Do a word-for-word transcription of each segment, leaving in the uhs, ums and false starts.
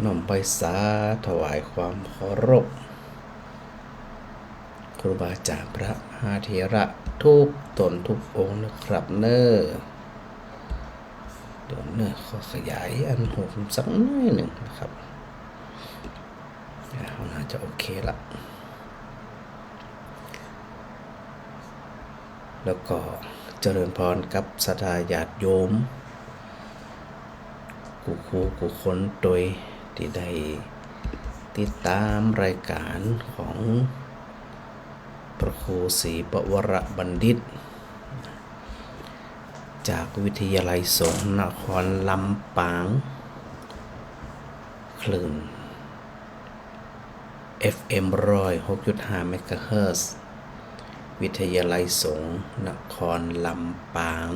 น้อมไหว้สาถวายความเคารพครูบาอาจ๋ารย์พระมหาเถระทุกต๋นทุกองค์นะครับเน่อ เดี๋ยวเน่อ ขอขยายอันหูผมสักหน้อยนึ่งนะครับ อ่า น่าจะโอเคละ แล้วก็เจริญพรกับศรัทธาญาติโยม กู้ กู้ กู้คนตวยตี้ได้ติดต๋ามรายก๋านของพระครูศรีปวรบัณฑิต จากวิทยาลัยสงฆ์นครลำปาง คลื่น เอฟเอ็ม ร้อยหกจุดห้า เมกะเฮิรตซ์ วิทยาลัยสงฆ์นครลำปาง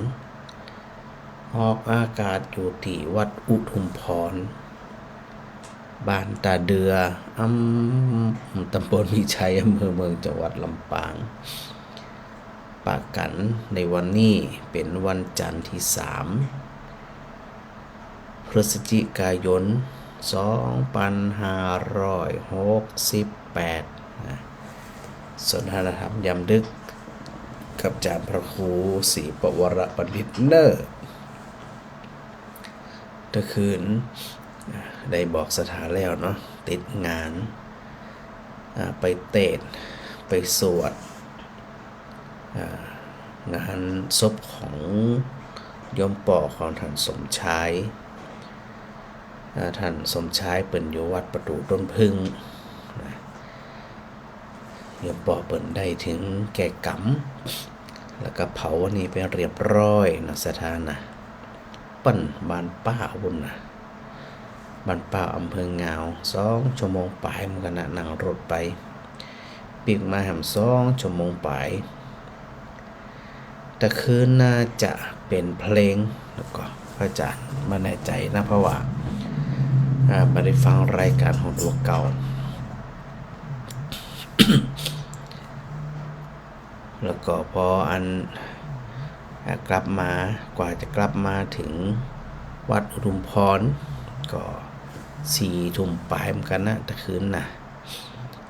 ออกอากาศอยู่ตี้วัดอุทุมพร บ้านต๋าเดือ อำ ต๋ำบลวิชัย อำเภอเมือง จังหวัดลำปาง ปะกั๋นในวันนี้เป๋นวันจันทร์ตี้สาม พฤศจิกายน สองปันห้าร้อยหกสิบแปด นะ สนทนาธรรมยามดึกกับอาจ๋ารย์พระครูศรีปวรบัณฑิตเน่อ ตะคืน อ่า ได้บอกศรัทธาแล้วเนาะ ติดงาน อ่า ไปเตศน์ ไปสวด อ่า งานศพของโยมป้อของท่านสมชาย อ่า ท่านสมชายเปิ้นอยู่วัดประตู๋ต้นผึ้ง นะ โยมป้อเปิ้นได้เถิงแก่ก๋รรม แล้วก็เผาวันนี้ไปเรียบร้อยนะศรัทธานะ เปิ้นบ้านป้าบุญนะ บ้านป้าอำเภองาว สองชั่วโมงป๋ายเหมือนกั๋นนะ นั่งรถไป ปิ๊กมาแหมสองชั่วโมงป๋าย ตะคืนน่าจะเป๋นเพลง แล้วก็พระอาจ๋ารย์บ่แน่ใจ๋นะ เพราะว่า อ่า บ่ได้ฟังรายก๋านของตั๋วเก่า แล้วก็พออัน อ่า กลับมา กว่าจะกลับมาเถิงวัดอุทุมพร ก็สี่ทุ่มป๋ายเหมือนกั๋นนะ ตะคืนนะ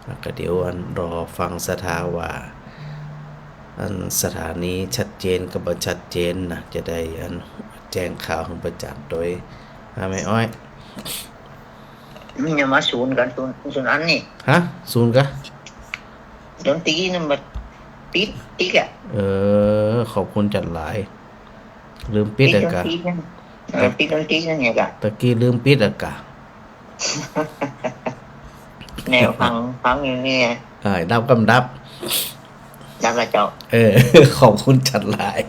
แล้วก็เดี๋ยวอันรอฟังศรัทธาว่า อันศรัทธานี้ชัดเจนกับบ่ชัดเจนนะ จะได้อันแจ้งข่าวหื้อพระอาจ๋ารย์ตวย อ่า แม่อ้อย มันยังมาสูนกั๋น สูน สูนอันนี่ ฮะ สูนกะ ดนตรีนั่นมันปิด ปิดอะ เออ ขอบคุณจัดหลาย ลืมปิดอะกะ ปิดดนตรีนั่น เออ ปิดดนตรีนั่นไงกะ ตะกี้ลืมปิดอะกะ แนวฟัง ฟังอยู่นี่ไง อ่า ดับกำดับ ดับละเจ้า เออ ขอบคุณจัดหลาย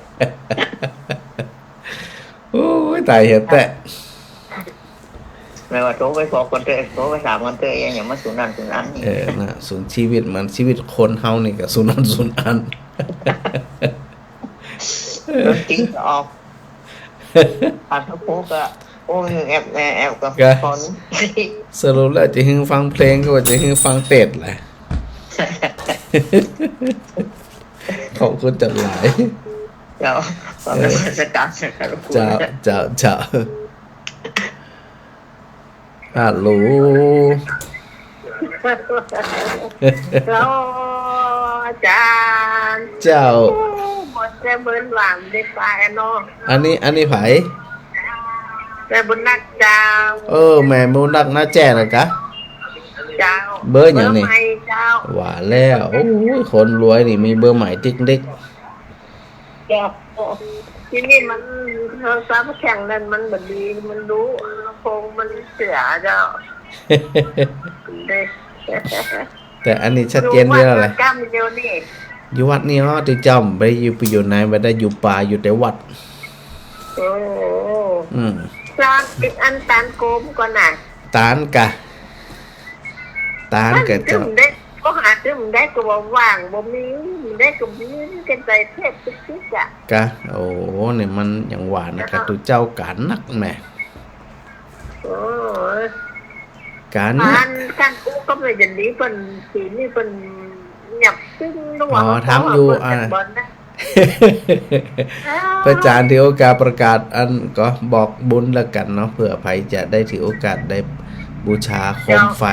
โอ้ย ต๋ายเหียแต๊ แม่ว่าโทรไปบอกกั๋นเต๊อะ โทรไปถามกั๋นเต๊อะ ยัง ยังมาสูนนั่นสูนอันนี่ เออ นะ สูนชีวิตมัน ชีวิตคนเฮานี่ก็สูนนั่นสูนอัน ดนตรีก็ออก อ่ะ ถ้าพูดก็ โอ้ย แอบ แอบ แอบกับ กะ คน สรุปแล้วจะหื้อฟังเพลงก็ว่าจะหื้อฟังเตศน์แหละ ขอบคุณจัดหลาย เจ้า ขอบคุณ เออ นมัสการ เจ้า เจ้า เจ้า ฮัลโหล เจ้า อาจ๋ารย์ เจ้า โอ้ หมดแต่เบิ่นหวานได้ไปเนาะ อันนี้ อันนี้ใผ แม่บุญนักเจ้า เออ แม่บุญนักนาแจ้นะกะ เจ้า เบอร์หยังนี่ เบอร์ใหม่เจ้า ว่าแล้ว โอ้ย คนรวยนี่มีเบอร์ใหม่ติ๊กติ๊ก เจ้า ทีนี้มันโทรศัพท์แข็งนั่นมันบ่ดี มันรู้ลำโพงมันเสียเจ้า เด้ แต่อันนี้ชัดเจนอยู่แล้วแหละ อยู่วัดก้ำเดียวนี่ อยู่วัดนี่อ๋อ ตี้เจ้าไปอยู่ ไปอยู่ไหน บ่ได้อยู่ป่า อยู่แต่วัด โอ้ อืม แล้วอันตานโกมก่อนน่ะ ตานกะ ตานกะเจ้า มันได้ ก็หาซื้อมันได้ก็ว่าว่าง บ่มี มันได้ก็มี มันก็ใส่เทปติ๊กติ๊กอะ กะ โอ้ นี่มันยังหวานนะกะ แล้วก็ ตุ๊เจ้าก๋านนักแหม โอ้ย ก๋านนัก อัน ก๋านกู้ก็ไม่จะดี เปิ้น ปีนี้เปิ้นเงียบตึ้งด้วย อ๋อ ถามอยู่ เปิ้น อ่า เตะบอลนะ พระอาจ๋ารย์ถือโอกาสประกาศอันก็บอกบุญแล้วกั๋นเนาะ เผื่อใผจะได้ถือโอกาสได้ บูชาโคมไฟ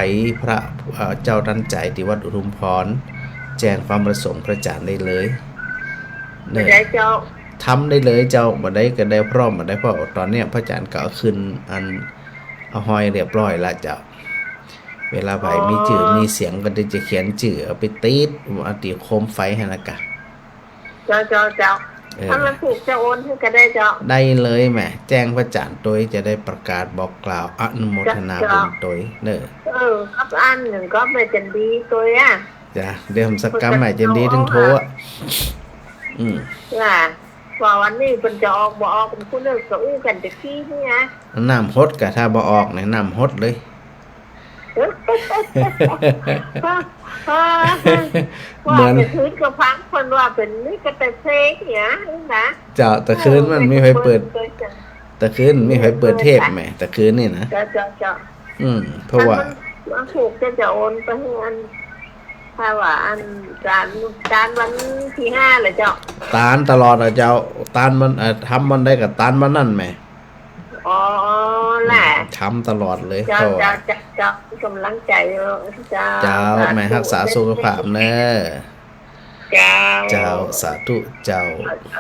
พระ เอ่อ เจ้าตันใจ๋ตี้วัดอุทุมพร แจ้งความประสงค์พระอาจ๋ารย์ได้เลย เน่อ ได้เจ้า ทำได้เลยเจ้า บ่าใดก็ได้พร้อม บ่าใด เพราะต๋อนเนี้ยพระอาจ๋ารย์ก็เอาขึ้นอัน เอาห้อยเรียบร้อยละเจ้า เวลาใผมีจื้อ อ๋อ มีเสียงก็ได้จะเขียนจื้อเอาไปติด เอาตี้โคมไฟหั้นนะกะ เจ้า เจ้า เจ้า เออ ถ้ามันถูกจะโอนหื้อก็ได้เจ้า ได้เลยแหม แจ้งพระอาจ๋ารย์ตวย จะได้ประกาศบอกกล่าวอนุโมทนาบุญตวย เจ้า เจ้า เน่อ เออ กับอันนึ่งก็แม่จันดีตวยอะ จ้ะ เดี๋ยวผมสักกำแม่จันดีตึงโทรอะ อืม ว่า ว่าวันนี้เปิ้นจะออกบ่ออก เปิ้นผู้เลิกก็อู้กั๋นแต่กี้นี่นะ น้ำหดกะ ถ้าบ่ออกเนี่ยน้ำหดเลย เหมือน ว่าแต่คืนก็ฟังเปิ้นว่าเป๋นนี่ก็แต่เพลงเนี่ยนะ เจ้า แต่คืนมันมีใผเปิด เออ แต่คืนมีใผเปิดเทปแหม แต่คืนนี่นะ เจ้า เจ้า เจ้า อืม เพราะว่า อันมัน มันถูกจะ จะโอนไปหื้ออัน ถ้าว่าอันตาน ตานวันตี้ห้าแหละเจ้า ตานตลอดอะเจ้า ตานมัน เอ่อ ทำวันใดก็ตานวันนั้นแหม อ๋อ แหละ อืม ทำตลอดเลย เจ้า เพราะว่า เจ้า เจ้า เจ้า ก๋ำลังใจ๋เจ้า เจ้า สาธุ แม่ฮักษาสุขภาพเน่อ เจ้า เจ้า สาธุเจ้า ส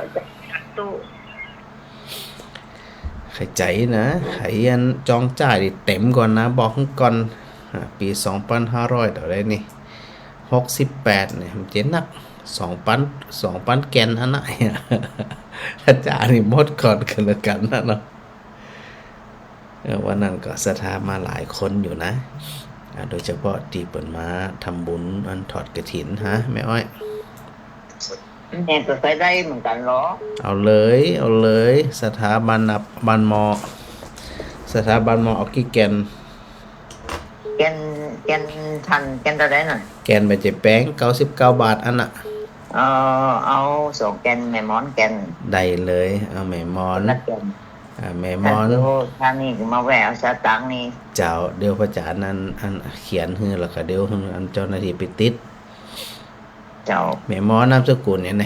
าธุ ใค่ใจ๋นะ ใค่อันจองจ่ายเต๋มก่อนนะ บอกก่อน อ่า ปี๋สองปันห้าร้อยเต้าใดนี่ หกสิบแปดเนี่ย มันจะนัก สองปัน สองปันแก่นหั้นนะ ถ้าจ่ายนี่หมดก่อนก็แล้วกั๋นนะเนาะ เออ วันนั้นก็ศรัทธามาหลายคนอยู่นะ อ่า โดยเฉพาะตี้เปิ้นมาทำบุญอันถอดกฐินฮะ แม่อ้อย แม่ก็ใค่ได้เหมือนกั๋นเหรอ เอาเลย เอาเลย ศรัทธาบ้านนับ บ้านหม้อ ศรัทธาบ้านหม้อเอากี่แก่น แก่น แก่นทัน แก่นเต้าใดน่ะ แก่นบ่าเจ็ดแปง เก้าสิบเก้าบาทอันน่ะ เออ เอาสองแก่น แม่หมอนแก่น ได้เลย เอาแม่หมอน คนละแก่น อ่า แม่หมอน ท่านโย ท่านนี่มาแวะเอาสตางค์นี่ เจ้า เดี๋ยวพระอาจ๋ารย์อัน อันเขียนหื้อ แล้วก็เดี๋ยวหื้ออันเจ้าหน้าตี้ไปติด เจ้า แม่หมอนนามสกุลหยังไง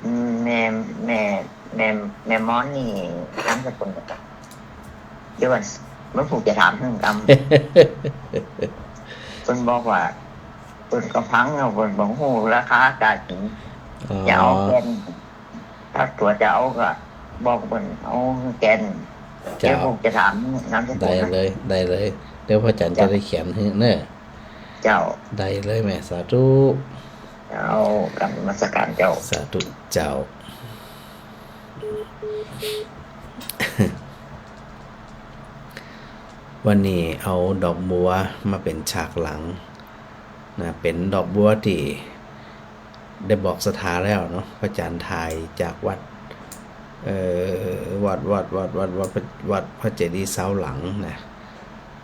อืม แม่ แม่ แม่ แม่หมอนนี่นามสกุล เดี๋ยวก่อน มันผูกจะถามหื้อกำ เปิ้นบอกว่า เปิ้นก็ฟังแล้ว เปิ้นบ่ฮู้ราคาตาจริง อ๋อ จะเอาแก่น ถ้าตั๋วจะเอาก็บอกเปิ้นเอาแก่น เจ้า เดี๋ยวผมจะถามนามสกุลนะ ได้เลย ได้เลย เดี๋ยวพระอาจ๋ารย์ เจ้า จะได้เขียนหื้อเน่อ เจ้า ได้เลยแม่ สาธุ เจ้า กราบนมัสการเจ้า สาธุเจ้า วันนี้เอาดอกบัวมาเป๋นฉากหลังนะ เป๋นดอกบัวตี้ได้บอกศรัทธาแล้วเนาะ พระอาจ๋ารย์ถ่ายจากวัด เอ่อ วัด วัด วัด วัด วัด วัดพระเจดีย์ซาวหลังนะ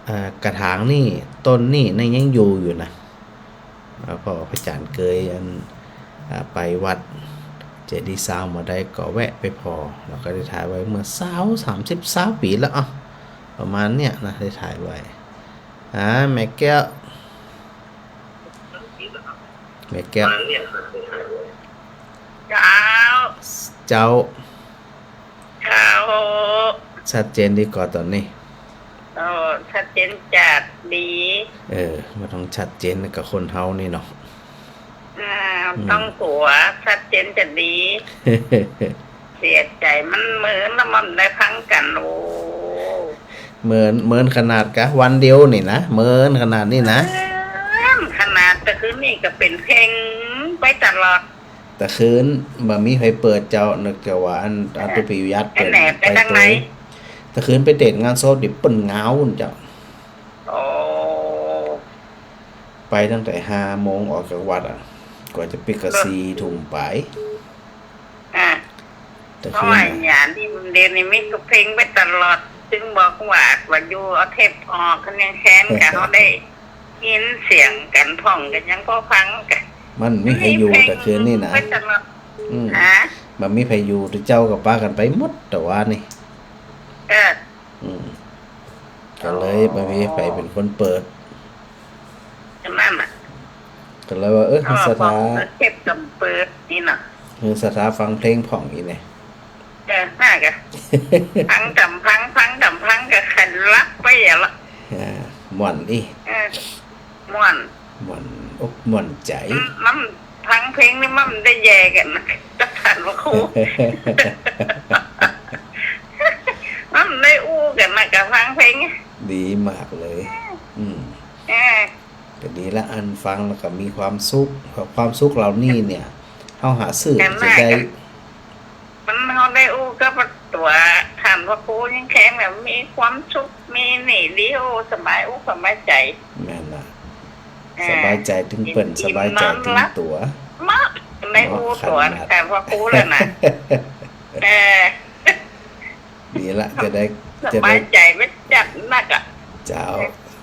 เอ่อ กระถางนี่ ต้นนี่นั่นยังอยู่อยู่นะ อ่า เพราะว่าพระอาจ๋ารย์เกยอัน อ่า ไปวัดเจดีย์ซาวมาได้ก็แวะไปผ่อ แล้วก็ได้ถ่ายไว้เมื่อซาว สามสิบ ซาวปี๋แล้ว อ่ะ ประมาณเนี้ยนะ ได้ถ่ายไว้ อ่า แม่แก้ว แม่แก้ว เจ้า เจ้า เจ้า ชัดเจนดีก่อต๋อนนี้ เออ ชัดเจนจัดดี เออ มันต้องชัดเจนกับคนเฮานี่เนาะ อ่า อืม ต้องตั๋วชัดเจนจัดดี เสียใจ๋ มันเหมินแล้วมันได้ฟังกั๋น โอ้ เหมิน เหมินขนาดกะ วันเดียวนี่นะ เหมินขนาดนี้นะ เหมินขนาด ตะคืนนี่ก็เป๋นเพลงไปตลอด ตะคืนบ่มีใผเปิดเจ้า นึกจะว่าอัน อันตุ๊ปิยยัดเปิ้น แหนไป ไป ทางไหน ตวย ตะคืนไปเตะงานศพตี้เปิ้นเหงาเจ้า โอ้ ไปตั้งแต่ห้าโมงออกจากวัดอะ กว่าจะปิดก็ เออ สี่ทุ่มไป อ่ะ ตะคืน เพราะว่า น่ะ อย่างนี้มันเดี๋ยวนี้มีก็เพลงไปตลอด จึงบอกว่า ว่าอยู่เอาเทปออก คันยังแค้นกะ เขาได้ยินเสียงกั๋นพ่องกั๋นยังพอฟังกั๋น มันมีใผอยู่ตะคืนนี่นะ ไปตลอด อืม ฮะ มันมีใผอยู่ เจ้าก็ปากั๋นไปหมด แต่ว่านี่ เออ อืม ก็เลยบ่มีใผเป๋นคนเปิด จะมามา ก็เลยว่า เออ เอา ศรัทธา เปิดเทปกำเปิดนี่เนาะ เออ ศรัทธาฟังเพลงพ่องอีกเนี่ย เออ น่ากะ ฟังตำฟัง ฟังตำฟังก็ขันหลับไปอย่างละ อ่า ม่วนอี้ เออ ม่วน ม่วนอกม่วนใจ๋ อืม มันฟังเพลงนี่มันได้แย่กั๋นนะ กับต้านพระครู มันได้อู้กั๋นนะ กับฟังเพลง ดีมากเลย อืม เออ ก็ดีละ อันฟังแล้วก็มีความสุข ความสุขเหล่านี้เนี่ย เฮาหาซื้อจะได้ มันเฮาได้อู้กับตั๋วต้านพระครูยังแค่แบบมีความสุข มีนี่ดี โอ้ สบายอกสบายใจ๋ แม่นละ อ่า สบายใจ๋ตึงเปิ้น อิ่มๆ สบายใจ๋ตึงตั๋ว นอนหลับ เนาะ ได้อู้ตั๋ว เนาะ ขนาด ต้านพระครูแล้วนะ เออ ดีละ จะได้ สบายใจ๋ จะได้ ไม่จัดหนักอะ เจ้า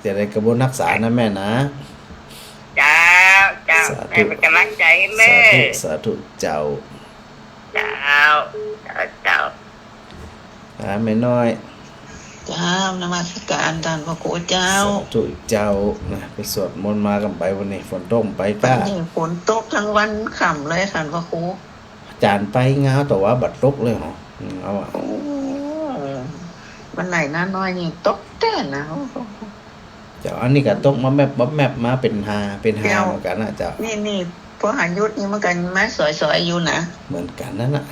จะได้กระบวนรักษานะแม่นะ เจ้า เจ้า สาธุ แม่เป๋นก๋ำลังใจ๋เน้อ สาธุ สาธุเจ้า เจ้า เจ้า เจ้า อ่า แม่น้อย เจ้า นมัสก๋านต้านพระครูเจ้า สาธุเจ้า นะ ไปสวดมนต์มากั๋นไป วันนี้ฝนตกไป วันนี้ฝนตกตึงวันค่ำเลยต้านพระครู อาจ๋ารย์ไปงาว แต่ว่าบ่ตกเลยเหรอ อืม เอาอะ โอ้ วันไหนน้าน้อยนี่ตกแต๊นะ โอ้โห เจ้า อันนี้ก็ตกมาแมบมาแมบมาเป๋นฮา เป๋นฮา เจ้า เหมือนกั๋นนะเจ้า นี่ นี่ พอหาหยุดนี่มันก็มาสอยๆ อยู่นะ เหมือนกั๋นนั่นน่ะ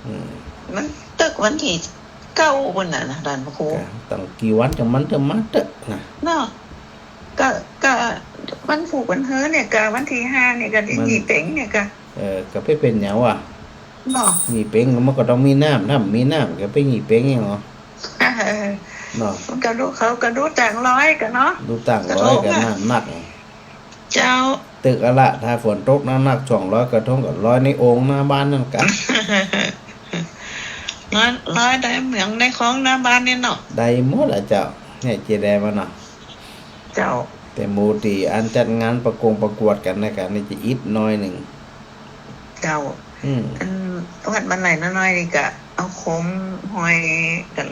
อืม มันตกวันตี้เก้าปุ้นน่ะนะต้านพระครู ก็ตั้งกี่วันจังมันจะมาเต๊อะนะ เนาะ ก็ ก็วันพูกวันเฮือเนี่ย ก็วันตี้ห้าเนี่ย ก็ได้ มัน ยี่เป็งเนี่ย ก็ เออ ก็ไปเป๋นหยังวะ เนาะ ยี่เป็งมันก็ต้องมีน้ำ ถ้าบ่มีน้ำก็ไปยี่เป็งหยังเหรอ เนาะ มันก็ดู เขาก็ดูต่างลอยกั๋นเนาะ ดูต่างลอยกั๋น กระทงอะ น้ำหนัก เจ้า ตึกอะละ ถ้าฝนตกหนักๆ ช่วงลอยกระทงก็ลอยในโอ่งหน้าบ้านนั่นกะ ลอย ลอยได้เหมืองในคลองหน้าบ้านนี่เนาะ ได้หมดอะเจ้า เนี่ย เจได๋มาเนาะ เจ้า แต่หมู่ตี้อันจัดงานประกงประกวดกั๋นนะกะ นี่จะอิดหน้อยนึ่ง เจ้า อืม อันวัดบ้านไหล่น้อยๆ นี่ก็เอาโคมห้อยกั๋น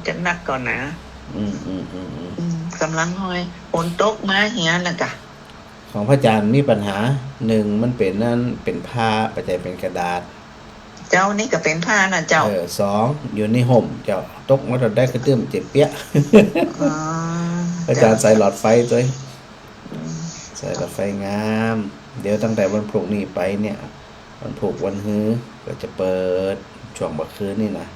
จะหนักก่อนนะ อืม อืม อืม อืม อืม ก๋ำลังห้อย ฝนตกมาเหียนะกะ ของพระอาจารย์มีปัญหา นึ่ง มันเป๋นนั่น เป๋นผ้า บ่ใจ้เป๋นกระดาษ เจ้า นี่ก็เป๋นผ้านะเจ้า เออ สอง อยู่ในฮ่มเจ้า ตกมาต๋อนใดก็ตื้มเจ็บเปี้ยะ อ๋อ พระอาจารย์ เจ้า ใส่หลอดไฟตวย อืม ใส่หลอดไฟงาม เดี๋ยวตั้งแต่วันพูกนี่ไปเนี่ย วันพูกวันฮือก็จะเปิดช่วงบ่าคืนนี่นะ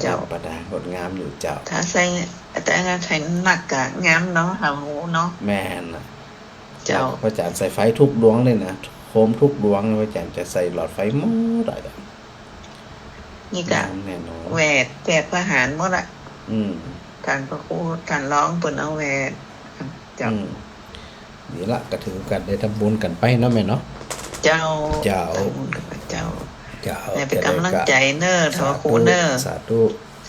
เจ้า ประดับประดางดงามอยู่เจ้า ถ้าใส่ แต่ถ้าใส่หนักก็งามเนาะ หาหูเนาะ แม่นน่ะ เจ้า พระอาจารย์ใส่ไฟทุกดวงเลยนะ โคมทุกดวง พระอาจารย์จะใส่หลอดไฟหมดอะ นี่ก็ งามแน่นอน แหวดแจกพระหารหมดอะ อืม ต้านพระครู ต้านรองเปิ้นเอาแหวด เจ้า อืม นี่ละ ก็ถือกั๋นได้ทำบุญกั๋นไปเนาะแม่เนาะ เจ้า เจ้า ทำบุญกั๋นไปเจ้า เจ้า แม่เป๋นก๋ำลังใจ๋เน้อ จะได้กะ ต้านพระครูเน้อ สาธุ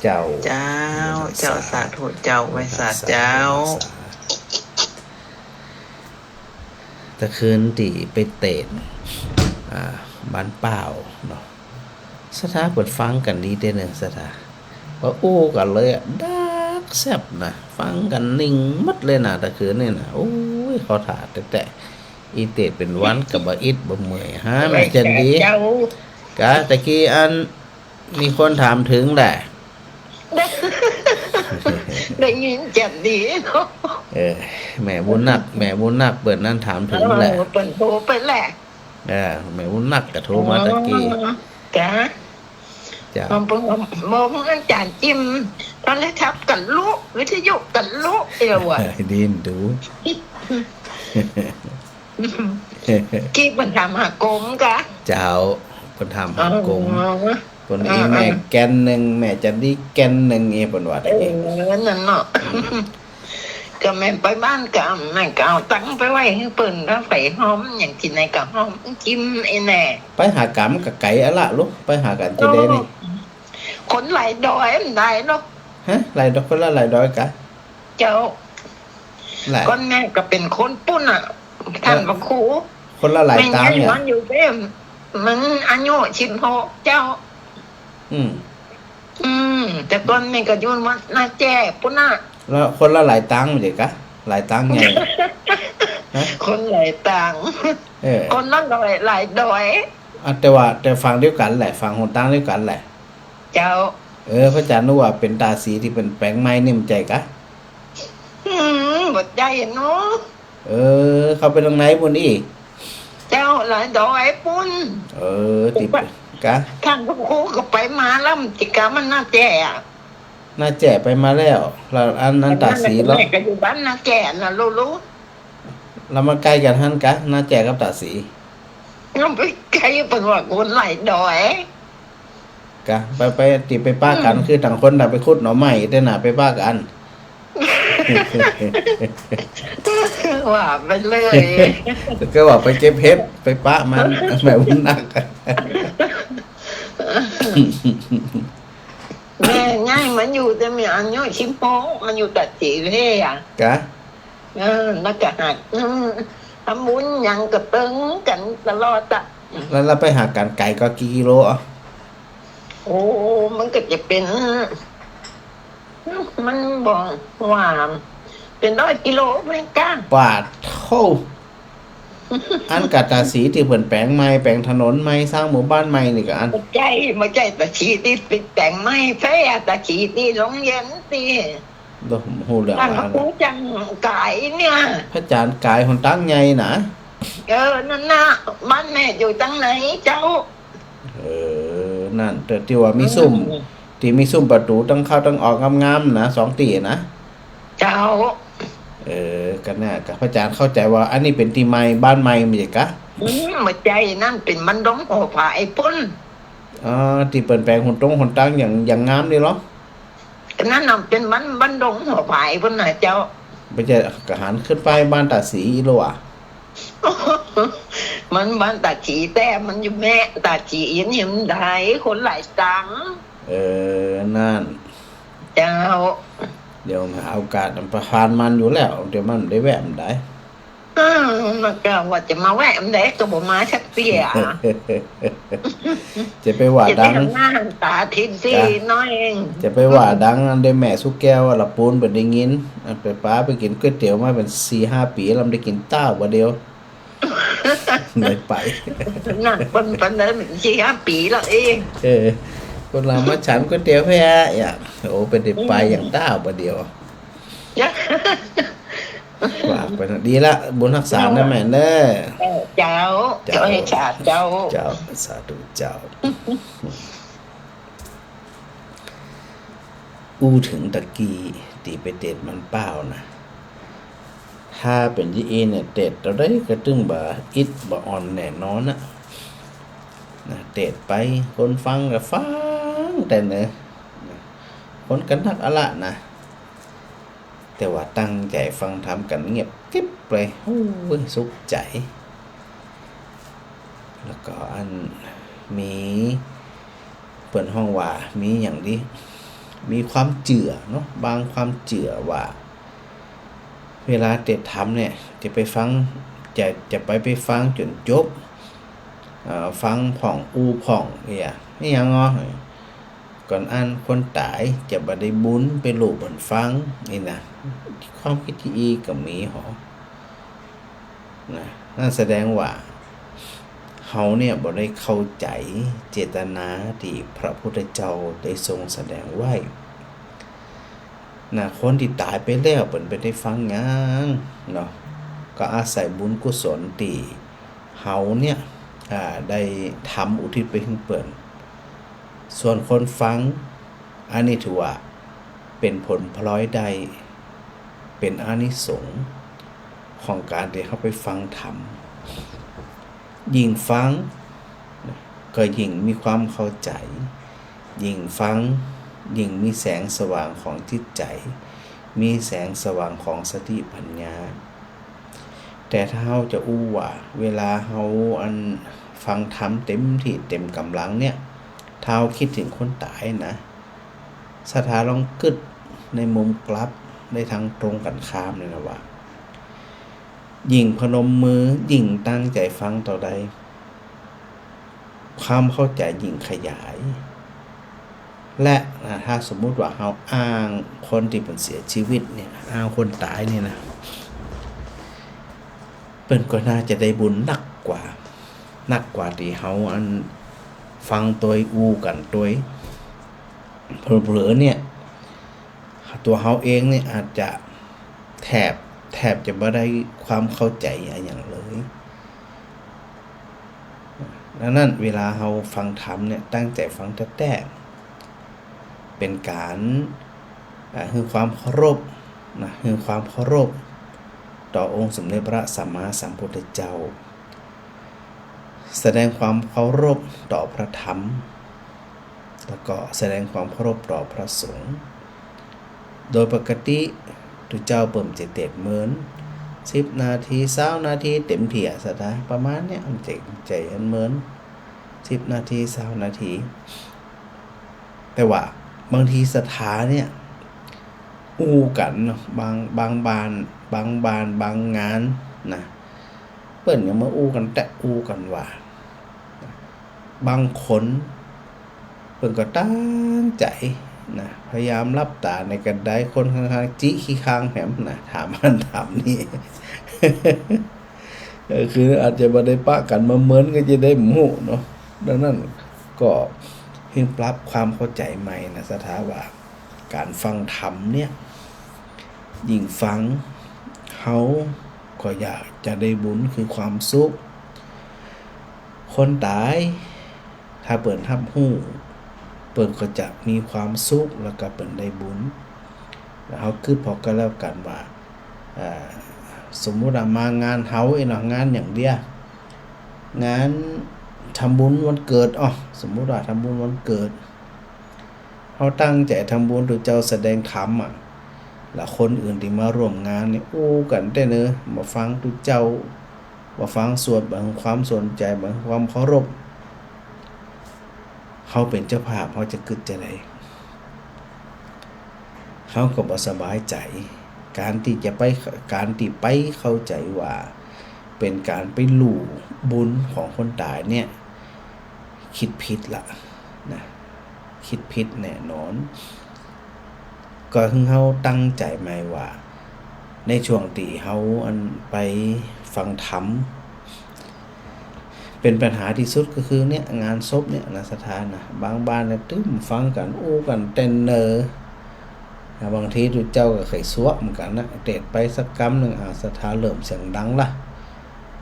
สาธุ เจ้า เจ้า สาธุ สาธุเจ้า ไหว้สาเจ้า ไหว้สา ตะคืนตี้ไปเตศน์ อ่า บ้านป้าวเนาะ ศรัทธาเปิ้นฟังกั๋นดีเต๊อะเน่อ ศรัทธา ว่าอู้กั๋นเลยอะ ดักแซบนะ ฟังกั๋นนิ่งหมดเลยนะ ตะคืนนี่นะ โอ้ย เข้าท่าแต๊ๆ อี้เตศน์เป๋นวันก็บ่อิดบ่เมื่อย ฮะ แม่จันดี เจ้า กะ ตะกี้อัน มีคนถามเถิงแหละ ได้ยินจันดีเนาะ เออ แม่บุญนัก แม่บุญนักเปิ้นนั้นถามเถิงแหละ เออ เปิ้นโทรไปแหละ เออ แม่บุญนักก็โทรมาตะกี้ อ๋อ จ้ะ จ้ะ ผม ผม ผม ผมอาจ๋ารย์อิ่ม โทรศัพท์กั๋นลุ วิทยุกั๋นลุ เอวอะ ดีนดู กี้เปิ้นถามหากรมกะ เจ้า เปิ้นถามหากรม อ๋อ เปิ้น เออ อีแม่ เออ แก่นนึ่ง แม่จันดีแก่นนึ่ง เอ้ เปิ้นว่าตะกี้ เออ นั่นเนาะ อืม ก็แม่ไปบ้านกะ แม่ก็เอาตังค์ไปไหว้หื้อเปิ้น ถ้าใผฮ้อมหยังกิ๋นไหนก็ฮ้อมกิ๋นไอ้แน่ ไปหากั๋นก็ไก๋อะละลูก ไปหากั๋นจะได้นี่ โอ้ คนหลายดอยมันได้เนาะ ฮะ หลายดอย คนละหลายดอยกะ เจ้า หลาย ก้อนแม่ก็เป๋นคนปุ้นน่ะ ต้านพระครู คนละหลายตางเนี่ย แม่ยังนอนอยู่เด้ มันอายุสิบหก เจ้า อืม อืม แต่ก้อนแม่ก็อยู่วัดนาแจ้ปุ้นน่ะ แล้วคนละหลายตางเด้อกะ หลายตางใหญ่ ฮะ คนหลายตาง เออ คนละหลาย หลายดอย อ่ะ แต่ว่า แต่ฝั่งเดียวกั๋นแหละ ฝั่งหนตางเดียวกั๋นแหละ เจ้า เออ พระอาจารย์นึกว่าเป๋นต๋าศรีตี้เปิ้นแป๋งใหม่นี่ บ่ใจ้กะ อืม บ่ใจ้เนาะ เออ เข้าไปตางในปู้นอี้ เจ้า หลายดอยปู้น เออ ตี้ กะ ท่านพระครูก็ไปมาแล้ว ตี้กะ บ้านนาแจ้อะ นาแจ้ไปมาแล้ว แล้วอันนั้นต๋าศรีเหรอ แม่ก็อยู่บ้านนาแจ้น่ะ ฮู้ๆ แล้วมันใก้กั๋นหั้นกะ นาแจ้กับต๋าศรี มันบ่ใก้ เปิ้นว่าคนหลายดอย กะ ไป ไป ตี้ไปปะกั๋น อืม คือต่างคนต่างไปขุดหน่อไม้ แต่น่ะไปปะกั๋น ว่าไปเลย ก็ว่าไปเก็บเห็ด ไปปะมัน แม่บุญนัก แม่ย้ายมาอยู่แต่แม่อายุสิบหก มาอยู่ต๋าศรีเลยอะ กะ เออ แล้วก็หัด อืม ทำบุญหยังก็เติงกั๋นตลอดอะ แล้ว แล้วไปหากั๋นไก๋กว่ากี่กิโลอะ โอ้ มันก็จะเป๋น มันบ่ว่าเป๋นร้อยกิโลเหมือนกั๋น ปาดโธ่ อันกะต๋าศรีตี้เปิ้นแป๋งใหม่ แป๋งถนนใหม่ สร้างหมู่บ้านใหม่นี่กะอัน บ่ใจ้ บ่ใจ้ต๋าศรีตี้เปิ้นแป๋งใหม่แต๊ ต๋าศรีตี้โฮงเฮียนตี้ โอ้ ฮู้เรื่อง บ้านพระครูจังก๋ายเนี่ย พระอาจารย์ก๋ายหนตางใหญ่น่ะ เออ นั่นน่ะ บ้านแม่อยู่ตางในเจ้า เออ นั่น ตี้ ตี้ว่ามีซุ่ม อืม ตี้มีซุ่มประตู๋ตางเข้าตางออกงามๆ น่ะ สองตี้น่ะ เจ้า เออ ก็น่ะ ก็พระอาจารย์เข้าใจ๋ว่าอันนี้เป๋นตี้ใหม่ บ้านใหม่ บ่ใจ้กะ อืม บ่ใจ้ นั่นเป๋นบ้านดงหัวผายปู้น อ๋อ ตี้เปิ้นแป๋งหนตงหนตางอย่าง อย่างงามนี่เหรอ อันนั้นน่ะเป๋นบ้าน บ้านดงหัวผายปู้นน่ะเจ้า บ่ใจ้ ก็หันขึ้นไปบ้านต๋าศรีอีกแล้วอะ มันบ้านต๋าศรีแต๊ มันอยู่แม่ต๋าศรี เห็น เห็นได้ คนหลายตัง เออ นั่น เจ้า เดี๋ยวหาโอกาส ผ่านมันอยู่แล้ว เดี๋ยวมันได้แวะมันได้ อืม มันก็ว่าจะมาแวะมันได้ ก็บ่มาสักเตื้อ จะไปว่าดัง จะได้หันหน้าหันต๋าที จ้ะ น้อยเอง จะไปว่าดังอันเดียวแม่สุแก้ว ละปูนเปิ้นได้ยิน อันไปปาไปกินก๋วยเตี๋ยวมาเป๋นสี่ห้าปี๋แล้ว บ่ได้กินต๊าบ่าเดียว ได้ไป นั่นเปิ้น เปิ้นได้สี่ห้าปี๋แล้วเอง เออ คนลาวมาฉันก๋วยเตี๋ยวแพ้ อย่าง โอ้ เปิ้นได้ไปอย่างต๊าบ่าเดียว ว่าไปนะ ดีละ บุญฮักษานะแม่เนอะ เออ เจ้า เจ้า เจ้าให้สาเจ้า เจ้า สาธุเจ้า อู้เถิงตะกี้ตี้ไปเตศมันเป้านะ ถ้าเป๋นยี่อี้เนี่ย เตศเต้าใดก็ตึงบ่อิดบ่อ่อนแน่นอนนะ นะ เตศไป คนฟังก็ฟังแต่เนอะ นะ คนก็นักอะละนะ แต่ว่าตั้งใจ๋ฟังธรรมกั๋นเงียบกริบเลย โอ้ย สุขใจ๋ แล้วก็อันมี เปิ้นฮ้องว่ามีหยังดี มีความเจื้อเนาะ บางความเจื้อว่า เวลาเตศน์ธรรมเนี่ย จะไปฟัง จะ จะไป ไปฟังจ๋นจบ อ่า ฟังพ่องอู้พ่องเนี่ย นี่หยังเนาะ ก่อนอั้นคนต๋ายจะบ่ได้บุญไปลู่เปิ้นฟัง นี่นะ ความกึ๊ดอี้ก็มีหอ นะ นั่นแสดงว่า เฮาเนี่ยบ่ได้เข้าใจ๋เจตนาตี้พระพุทธเจ้าได้ทรงแสดงไว้ นะ คนตี้ต๋ายไปแล้วเปิ้นบ่ได้ฟังหยังเนาะ ก็อาศัยบุญกุศลตี้เฮาเนี่ย อ่า ได้ทำอุทิศไปเถิงเปิ้น ส่วนคนฟัง อันนี้ถือว่าเป๋นผลพลอยได้ เป๋นอานิสงส์ของก๋านตี้เฮาไปฟังธรรม ยิ่งฟังก็ยิ่งมีความเข้าใจ๋ ยิ่งฟังยิ่งมีแสงสว่างของจิตใจ๋ มีแสงสว่างของสติปัญญา แต่ถ้าเฮาจะอู้ว่า เวลาเฮาอันฟังธรรมเต็มตี้เต็มก๋ำลังเนี่ย ถ้าเฮากึ๊ดเถิงคนต๋ายนะ ศรัทธาลองกึ๊ดในมุมกลับ ในตางตรงกั๋นข้ามเลยนะว่า ยิ่งพนมมือ ยิ่งตั้งใจ๋ฟังเต้าใด ความเข้าใจ๋ยิ่งขยาย และ อ่า ถ้าสมมุติว่าเฮาอ้างคนตี้เปิ้นเสียชีวิตเนี่ย อ้างคนต๋ายเนี่ยนะ เปิ้นก็น่าจะได้บุญนักกว่า นักกว่าตี้เฮาอันฟังตวยอู้กั๋นตวย เผลอๆ เนี่ย ตั๋วเฮาเองเนี่ยอาจจะแทบ แทบจะบ่ได้ความเข้าใจ๋อะหยังเลย ดังนั้นเวลาเฮาฟังธรรมเนี่ย ตั้งใจ๋ฟังแต๊ๆ เป๋นก๋าน อ่า หื้อความเคารพนะ หื้อความเคารพต่อองค์สมเด็จพระสัมมาสัมพุทธเจ้า แสดงความเคารพต่อพระธรรม แล้วก็แสดงความเคารพต่อพระสงฆ์ โดยปกติตุ๊เจ้าเปิ้นจะเตศน์เมิน สิบนาที ซาวนาทีเต๋มตี้อะ ศรัทธา ประมาณเนี้ย มันจะ จะเมิน สิบนาที ซาวนาที แต่ว่าบางทีศรัทธาเนี่ย อู้กั๋นเนาะ บาง บางบ้าน บางบ้าน บางงานนะ เปิ้นยังมาอู้กั๋นแต๊ อู้กั๋นว่า บางคนเปิ้นก็ตั้งใจ๋นะ พยายามหลับต๋าในกระได คนข้างๆ จี๊ขี้คางแหมนะ ถามอั้นถามนี่ ก็คืออาจจะบ่ได้ปะกั๋นมาเมินก็จะได้บ่ฮู้เนาะ ดังนั้นก็หื้อปรับความเข้าใจ๋ใหม่นะ ศรัทธาว่า ก๋านฟังธรรมเนี่ย ยิ่งฟัง เฮาก็อยากจะได้บุญคือความสุข คนต๋าย ถ้าเปิ้นฮับฮู้ เปิ้นก็จะมีความสุข แล้วก็เปิ้นได้บุญ แล้วเฮากึ๊ดผ่อก็แล้วกั๋นว่า อ่า สมมุติว่ามางานเฮาเองเนาะ งานอย่างเดียว งานทำบุญวันเกิด อ้อ สมมุติว่าทำบุญวันเกิด เฮาตั้งใจ๋ทำบุญ ตุ๊เจ้าแสดงธรรมอะ แล้วคนอื่นตี้มาร่วมงานนี่ อู้กั๋นแต๊เนอะ บ่ฟังตุ๊เจ้า บ่ฟังสวด บ่หื้อความสนใจ๋ บ่หื้อความเคารพ เฮาเป๋นเจ้าภาพ เฮาจะกึ๊ดจาใด เฮาก็บ่สบายใจ๋ ก๋านตี้จะไป ก๋านตี้ไปเข้าใจ๋ว่า เป๋นก๋านไปลู่บุญของคนต๋ายเนี่ย กึ๊ดผิดละนะ กึ๊ดผิดแน่นอน ก็หื้อเฮาตั้งใจ๋ใหม่ว่า ในช่วงตี้เฮาอันไปฟังธรรม เป๋นปัญหาตี้สุดก็คือเนี่ย งานศพเนี่ยนะ ศรัทธานะ บางบ้านเนี่ยตึ้มฟังกั๋น อู้กั๋นแต๊เนอะ บางทีตุ๊เจ้าก็เกยสวบเหมือนกั๋นนะ เตศน์ไปสักกำนึ่ง อ่า ศรัทธาเริ่มเสียงดังละ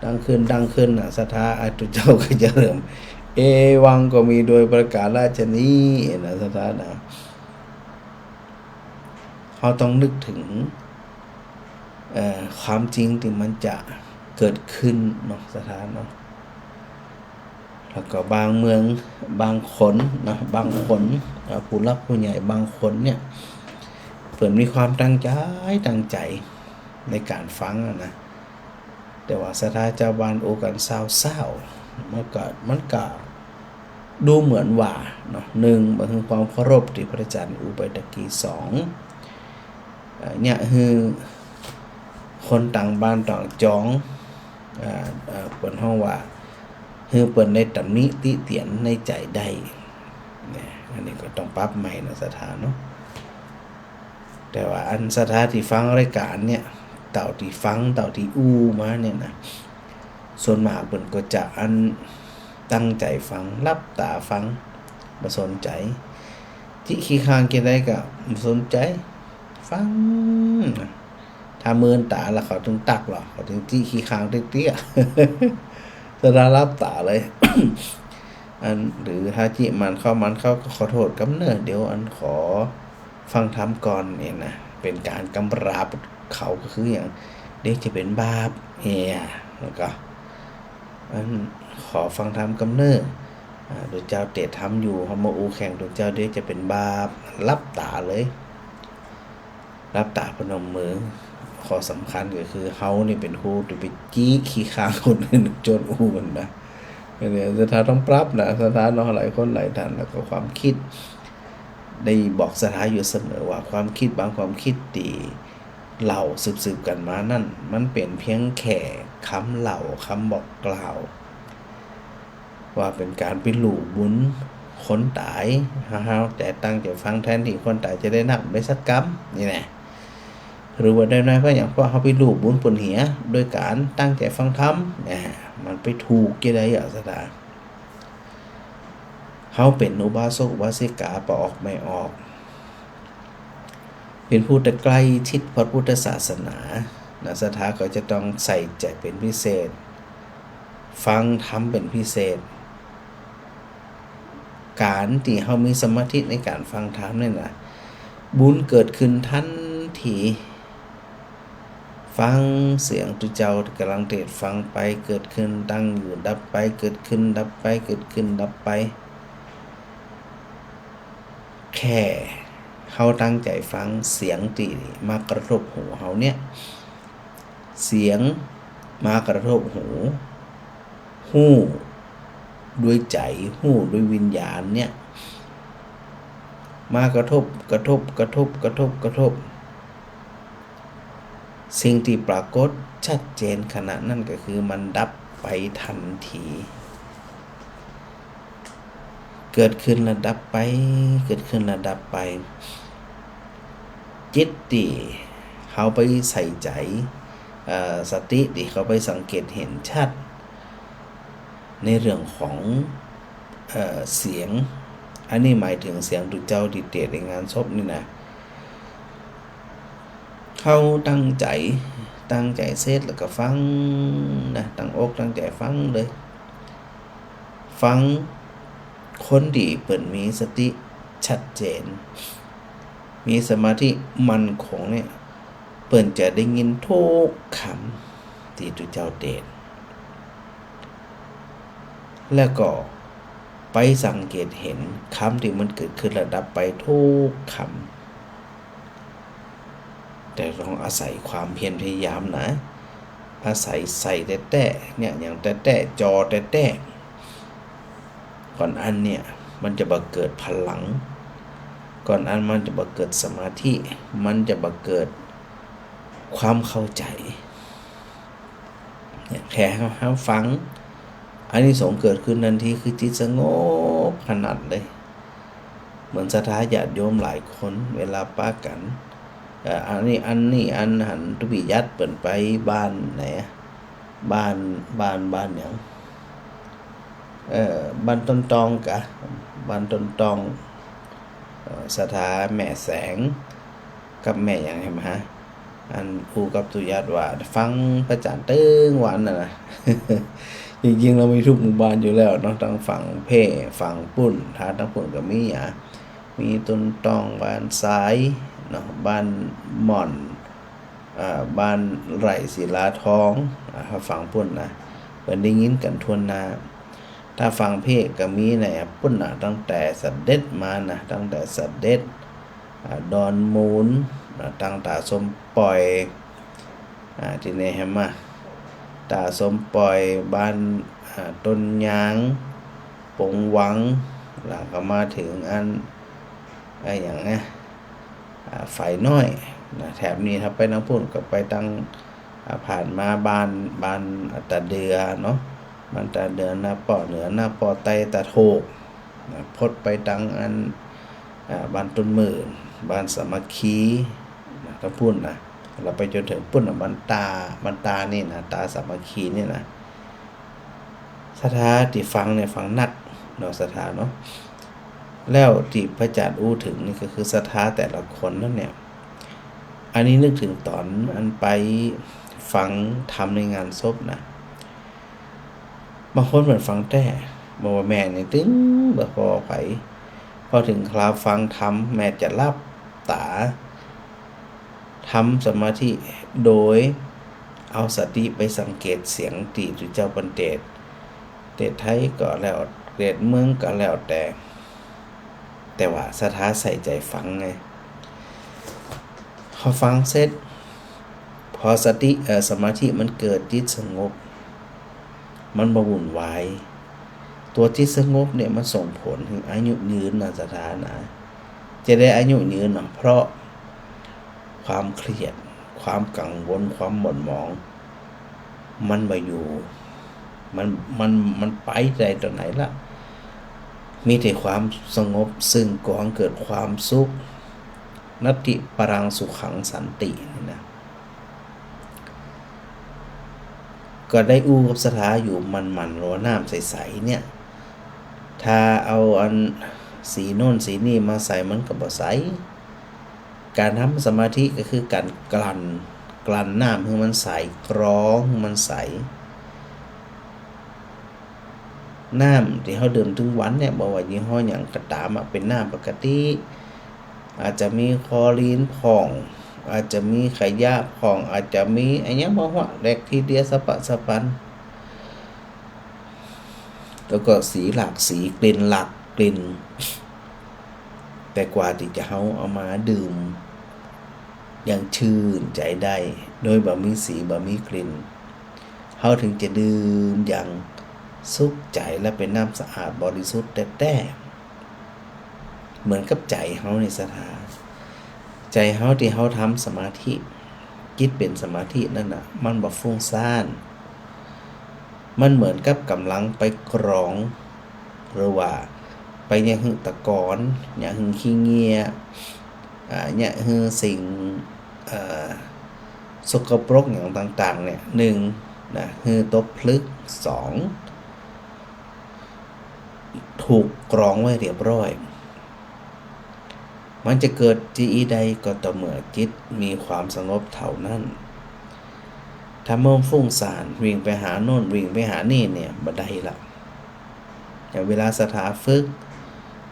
ดังขึ้น ดังขึ้นน่ะ ศรัทธา อ่า ตุ๊เจ้าก็จะเริ่ม เอวังก็มีโดยประการฉะนี้นะ ศรัทธานะ เฮาต้องนึกเถิง เอ่อ ความจริงตี้มันจะเกิดขึ้นเนาะ ศรัทธาเนาะ แล้วก็บางเมือง บางคนเนาะ บางคน เอ่อ ผู้หลักผู้ใหญ่บางคนเนี่ย เปิ้นมีความตั้งใจ๋ ตั้งใจ๋ในก๋านฟังอะนะ แต่ว่าศรัทธาจาวบ้านอู้กั๋นซาวๆ มันก็ มันก็ดูเหมือนว่าเนาะ นึ่ง บ่หื้อความเคารพตี้พระอาจารย์อู้ไปตะกี้ สอง เอ่อ เยียะหื้อคนต่างบ้านต่างจอง เอ่อ เอ่อ เปิ้นฮ้องว่า หื้อเปิ้นได้ตำหนิติเตียนในใจ๋ได้ เนี่ย อันนี้ก็ต้องปรับใหม่นะ ศรัทธาเนาะ แต่ว่าอันศรัทธาตี้ฟังรายก๋านเนี่ย เต้าตี้ฟัง เต้าตี้อู้มาเนี่ยนะ ส่วนมากเปิ้นก็จะอันตั้งใจ๋ฟัง หลับต๋าฟัง บ่สนใจ๋ จี๊ขี้คางจาใดก็บ่สนใจ๋ ฟังนะ ถ้าเมินต๋าแล้วเขาตึงตั๊กลอ เขาตึงจี๊ขี้คางเตี้ยๆ ศรัทธาหลับต๋าเลย อัน หรือถ้าจี๊หมั่นเข้าหมั่นเข้าก็ขอโต้ษกำเน่อ เดี๋ยวอันขอฟังธรรมก่อนเนี่ยนะ เป๋นก๋านกำราบเขา ก็คืออย่าง เดี๋ยวจะเป๋นบาปเนี่ย แล้วก็ อันขอฟังธรรมกำเน่อ อ่า ตุ๊เจ้าเตศน์ธรรมอยู่ เฮามาอู้แข่งตุ๊เจ้า เดี๋ยวจะเป๋นบาป หลับต๋าเลย หลับต๋าพนมมือ ข้อสำคัญก็คือเฮานี่เป๋นผู้ตี้ไปจี๊ขี้คางคนอื่นจ๋นอู้กั๋นนะ เนี่ย ศรัทธาต้องปรับนะ ศรัทธาเนาะ หลายคนหลายท่าน แล้วก็ความกึ๊ด ได้บอกศรัทธาอยู่เสมอว่า ความกึ๊ดบางความกึ๊ดตี้เล่าสืบๆ กั๋นมานั้น มันเป๋นเพียงแค่กำเล่า กำบอกกล่าว ว่าเป๋นก๋านไปลู่บุญคนต๋าย เฮา เฮาจะตั้งใจ๋ฟังแทนตี้คนต๋ายจะได้นับได้สักกำ นี่แหละ หรือว่าได้น้อยเพราะอย่าง เพราะเฮาไปลู่บุญเปิ้นเหีย โดยก๋านตั้งใจ๋ฟังธรรม อ่า มันไปถูกจาใดอะ ศรัทธา เฮาเป๋นอุบาสกอุบาสิกาบ่ออกแม่ออก เป๋นผู้ใต้ใก้ชิดพระพุทธศาสนา นะ ศรัทธาก็จะต้องใส่ใจ๋เป๋นพิเศษ ฟังธรรมเป๋นพิเศษ ก๋านตี้เฮามีสมาธิในก๋านฟังธรรมเนี่ยนะ บุญเกิดขึ้นตันที ฟังเสียงตุ๊เจ้าก่ำลังเตสน์ ฟังไปเกิดขึ้น ตั้งอยู่ดับไป เกิดขึ้นดับไป เกิดขึ้นดับไป แค่เฮาตั้งใจ๋ฟังเสียงตี้มากระทบหูเฮาเนี่ย เสียงมากระทบหู ฮู้ด้วยใจ๋ ฮู้ด้วยวิญญาณเนี่ย มากระทบ กระทบ กระทบ กระทบ กระทบ สิ่งตี้ปรากฏชัดเจนขณะนั้นก็คือมันดับไปตันที เกิดขึ้นแล้วดับไป เกิดขึ้นแล้วดับไป จิตตี้เฮาไปใส่ใจ๋ เอ่อ สติตี้เฮาไปสังเกตหันชัด ในเรื่องของ เอ่อ เสียง อันนี้หมายเถิงเสียงตุ๊เจ้าตี้เตสน์ในงานศพนี่นะ เฮาตั้งใจ๋ ตั้งใจ๋เสร็จแล้วก็ฟังนะ ตั้งอกตั้งใจ๋ฟังเลย ฟังคนตี้เปิ้นมีสติชัดเจน มีสมาธิมั่นคงเนี่ย เปิ้นจะได้ยินทุกกำตี้ตุ๊เจ้าเตสน์ แล้วก็ไปสังเกตหันกำตี้มันเกิดขึ้นแล้วดับไปทุกกำ แต่ต้องอาศัยความเพียรพยายามนะ อาศัยใส่แต๊ๆ เนี่ย อย่างแต๊ๆ จ่อแต๊ๆ ก่อนอันเนี่ย มันจะบ่เกิดพลัง ก่อนอันมันจะบ่เกิดสมาธิ มันจะบ่เกิดความเข้าใจ๋ เนี่ย แค่เฮา เฮาฟัง อานิสงส์เกิดขึ้นตันที คือจิตสงบขนาดเลย เหมือนศรัทธาญาติโยมหลายคน เวลาปะกั๋น เอ่อ อันนี้ อันนี้ อันหัน ตุ๊ปี้ยัดเปิ้นไปบ้านไหนอะ บ้าน บ้าน บ้านหยัง เอ่อ บ้านต้นตองกะ บ้านต้นตอง เอ่อ ศรัทธาแม่แสง กับแม่หยังแหมฮะ อันอู้กับตุ๊ยัดว่าฟังพระอาจ๋ารย์ตึงวันนั่นนะ จริงๆ แล้วมีทุกหมู่บ้านอยู่แล้วเนาะ ตังฝั่งเพ่ ฝั่งปุ้น ถ้าตังปุ้นก็มีอะ มีต้นตอง บ้านทรายเนาะ บ้านหม่อน อ่า บ้านไร่ศิลาทอง อ่า ถ้าฝั่งปุ้นนะ เปิ้นได้ยินกั๋นทั่วหน้า ถ้าฝั่งเพ่ก็มีในปุ้นนะ ตั้งแต่เสด็จมานะ ตั้งแต่เสด็จ อ่า ดอนมูล อ่า ตังต๋าสมปอย อ่า ตี้ไหนแหมอะ ต๋าสมปอย บ้าน อ่า ต้นยาง ปงวัง แล้วก็มาเถิงอัน อะหยังนะ อ่า ฝายน้อยนะ แถบนี้ ถ้าไปตังปุ้นก็ไปตัง อ่า ผ่านมาบ้าน บ้านตาเดือเนาะ บ้านตาเดือ นาป้อเหนือ นาป้อใต้ ตาโทกนะ พดไปตังอัน อ่า บ้านต้นหมื่น บ้านสามัคคีนะ ตังปุ้นนะ แล้วไปจ๋นเถิงปุ้นนะ บ้านตา บ้านตานี่นะ ตาสามัคคีนี่นะ ศรัทธาตี้ฟังเนี่ยฟังนักเนาะ ศรัทธาเนาะ แล้วตี้พระอาจ๋ารย์อู้เถิงนี่ก็คือศรัทธาแต่ละคนนั้นเนี่ย อันนี้นึกเถิงต๋อนอันไปฟังธรรมในงานศพนะ บางคนเปิ้นฟังแต๊ บ่ว่าแม่นี่ตึงบ่ผ่อใผ พอเถิงคราวฟังธรรม แม่จะหลับต๋า ทำสมาธิโดยเอาสติไปสังเกตเสียงตี้ตุ๊เจ้าเปิ้นเตสน์ เตสน์ไทยก็แล้ว เตสน์เมืองก็แล้วแต่ แต่ว่าศรัทธาใส่ใจ๋ฟังไง พอฟังเสร็จ พอสติ เอ่อ สมาธิมันเกิด จิตสงบ มันบ่วุ่นวาย ตั๋วจิตสงบเนี่ยมันส่งผลหื้ออายุยืนนะ ศรัทธานะ จะได้อายุยืนนะ เพราะความเครียด ความกังวล ความหม่นหมอง มันบ่อยู่ มัน มัน มันไปได้ต๋อนไหนละ มีแต่ความสงบ ซึ่งก่อหื้อเกิดความสุข นัตถิปะรังสุขังสันติ นี่นะ ก็ได้อู้กับศรัทธาอยู่หมั่นๆ ว่าน้ำใสๆ เนี่ย ถ้าเอาอันสีโน่นสีนี่มาใส่มันก็บ่ใส ก๋านทำสมาธิก็คือก๋านกลั่น กลั่นน้ำหื้อมันใส กรองหื้อมันใส น้ำตี้เฮาดื่มตึงวันเนี่ย บ่ว่ายี่ห้อหยังก็ต๋ามอะ เป๋นน้ำปกติ อาจจะมีคลอรีนพ่อง อาจจะมีขยะพ่อง อาจจะมีอะหยังบ่ฮู้ แบคทีเรียสะปะสะปัน แล้วก็สีหลากสี กลิ่นหลากกลิ่น แต่กว่าตี้จะเฮาเอามาดื่มอย่างจื้นใจ๋ได้ โดยบ่มีสีบ่มีกลิ่น เฮาเถิงจะดื่มอย่างสุขใจ๋และเป๋นน้ำสะอาดบริสุทธิ์แต๊ๆ เหมือนกับใจ๋เฮานี่ศรัทธา ใจ๋เฮาตี้เฮาทำสมาธิ จิตเป๋นสมาธินั่นน่ะ มันบ่ฟุ้งซ่าน มันเหมือนกับก๋ำลังไปกรอง หรือว่าไปเยียะหื้อตะกอน เยียะหื้อขี้เงีย อ่า เยียะหื้อสิ่ง เอ่อ สกปรกหยังต่างๆ เนี่ย นึ่ง นะ หื้อตกผลึก สอง ถูกกรองไว้เรียบร้อย มันจะเกิดจีอีใดก็ต่อเมื่อจิตมีความสงบเท่านั้น ถ้าเมื่อฟุ้งซ่าน วิ่งไปหาโน่น วิ่งไปหานี่เนี่ย บ่ได้ละ อย่างเวลาศรัทธาฝึก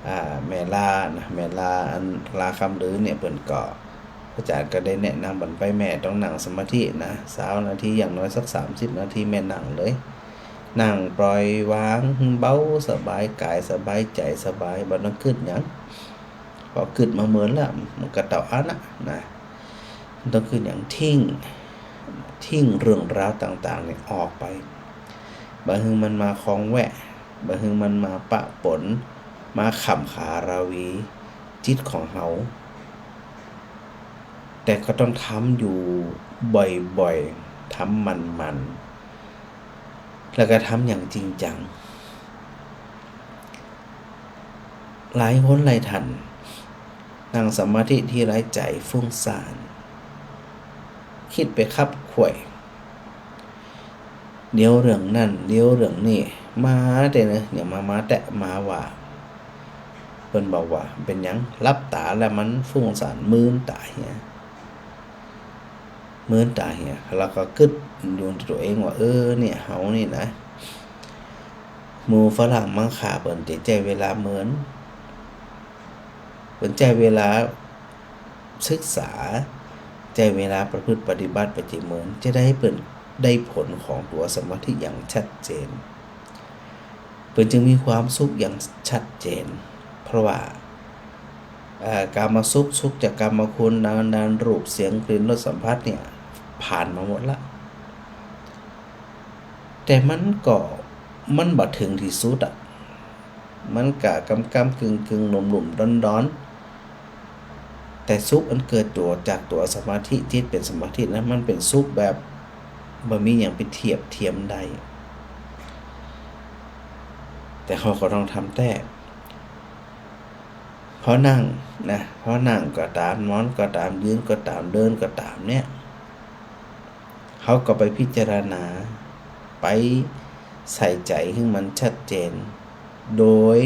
อ่า แม่ลานะ แม่ลาอันลาคำลือเนี่ย เปิ้นก็ อาจ๋ารย์ก็ได้แนะนำเปิ้นไป แม่ต้องนั่งสมาธินะ ซาวนาที อย่างน้อยสักสามสิบนาที แม่นั่งเลย นั่งปล่อยวาง เบาสบาย ก๋ายสบาย ใจ๋สบาย บ่ต้องกึ๊ดหยัง พอกึ๊ดมาเมินละ มันก็เต้าอั้นน่ะนะ มันต้องกึ๊ดหยัง ทิ้ง ทิ้งเรื่องราวต่างๆ เนี่ยออกไป บ่หื้อมันมาคองแวะ บ่หื้อมันมาปะป๋น มาข่ำขาราวีจิตของเฮา แต่ก็ต้องทำอยู่บ่อยๆ ทำมันๆ แล้วก็ทำอย่างจริงจัง หลายคนหลายท่าน นั่งสมาธิทีไรใจ๋ฟุ้งซ่าน กึ๊ดไปคับไขว่ เดี๋ยวเรื่องนั่น เดี๋ยวเรื่องนี่ มาแต่เนอะ เนี่ย มา มาแต่ มาว่า เปิ้นบอกว่า เป๋นหยัง หลับต๋าแล้วมันฟุ้งซ่าน มืนต๋าเหีย มืนต๋าเหีย แล้วก็กึ๊ดอยู่ในตั๋วเองว่า เออ เนี่ย เฮานี่นะ หมู่ฝรั่งมังค่าเปิ้นจะใจ๊เวลาเมิน เปิ้นใจ๊เวลาศึกษา ใจ๊เวลาประพฤติปฏิบัติไปจะเมิน จะได้เปิ้นได้ผลของตั๋วสมาธิอย่างชัดเจน เปิ้นจึงมีความสุขอย่างชัดเจน เพราะว่า เอ่อ กามสุข สุขจากกามคุณ นานๆ รูป เสียง กลิ่น รส สัมผัสเนี่ย ผ่านมาหมดละ แต่มันก็ มันบ่เถิงตี้สุดอะ มันก็ก้ำๆ กึ่งๆ หลุ่มๆ ดอนๆ แต่สุขอันเกิดตั๋วจากตั๋วสมาธิ จิตเป๋นสมาธินะ มันเป๋นสุขแบบบ่มีหยังไปเทียบเทียมได้ แต่เฮาก็ต้องทำแต๊ พอนั่งนะ พอนั่งก็ต๋าม นอนก็ต๋าม ยืนก็ต๋าม เดินก็ต๋ามเนี่ย เฮาก็ไปพิจารณา ไปใส่ใจ๋หื้อมันชัดเจน โดย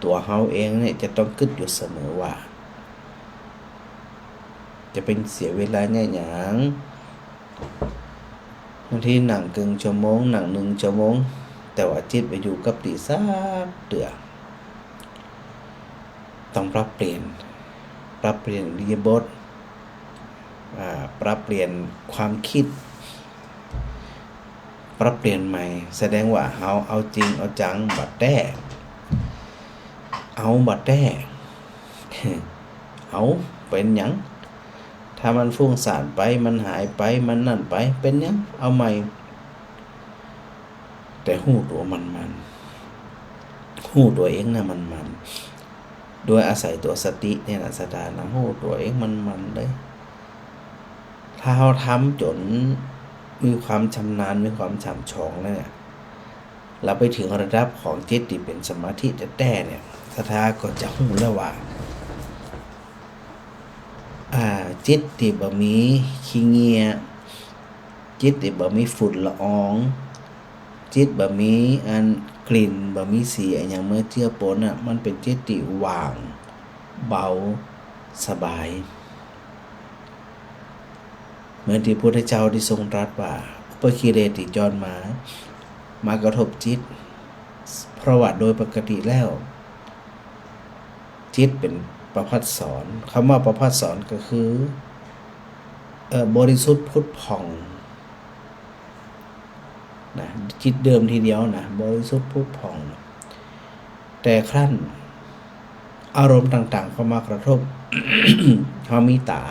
ตั๋วเฮาเองเนี่ยจะต้องกึ๊ดอยู่เสมอว่า จะไปเสียเวลาเยียะหยัง บางทีนั่งเกิ่งชั่วโมง นั่งนึ่งชั่วโมง แต่ว่าจิตบ่อยู่กับตี้สักเตื้อ ต้องปรับเปลี่ยน ปรับเปลี่ยนอิริยาบถ อ่า ปรับเปลี่ยนความกึ๊ด ปรับเปลี่ยนใหม่ แสดงว่าเฮาเอาจริงเอาจังบ่แต๊ เอาบ่แต๊ เอา เป๋นหยัง ถ้ามันฟุ้งซ่านไป มันหายไป มันนั่นไป เป๋นหยัง เอาใหม่ แต่ฮู้ตั๋วมันๆ ฮู้ตั๋วเองนะมันๆ โดยอาศัยตั๋วสติเนี่ยนะ ศรัทธานะ ฮู้ตั๋วเองมันๆ เลย ถ้าเฮาทำจ๋นมีความชำนาญ มีความช่ำชองแล้วเนี่ย เฮาไปเถิงระดับของจิตตี้เป๋นสมาธิแต๊ๆ เนี่ย ศรัทธาก็จะฮู้แล้วว่า อ่า จิตตี้บ่มีขี้เงีย จิตตี้บ่มีฝุ่นละออง จิตบ่มีอันค กลิ่น บ่มีสีอะหยังมาเจือปนน่ะ มันเป๋นจิตตี้ว่าง เบา สบาย เหมือนตี้พระพุทธเจ้าได้ทรงตรัสว่า อุปกิเลสตี้จรมา มากระทบจิต เพราะว่าโดยปกติแล้ว จิตเป๋นประภัสสร กำว่าประภัสสรก็คือ เอ่อ บริสุทธิ์ผุดผ่อง นะ จิตเดิมทีเดียวนะ บริสุทธิ์ผุดผ่อง แต่ครั้นอารมณ์ต่างๆ เข้ามากระทบ เฮามีต๋า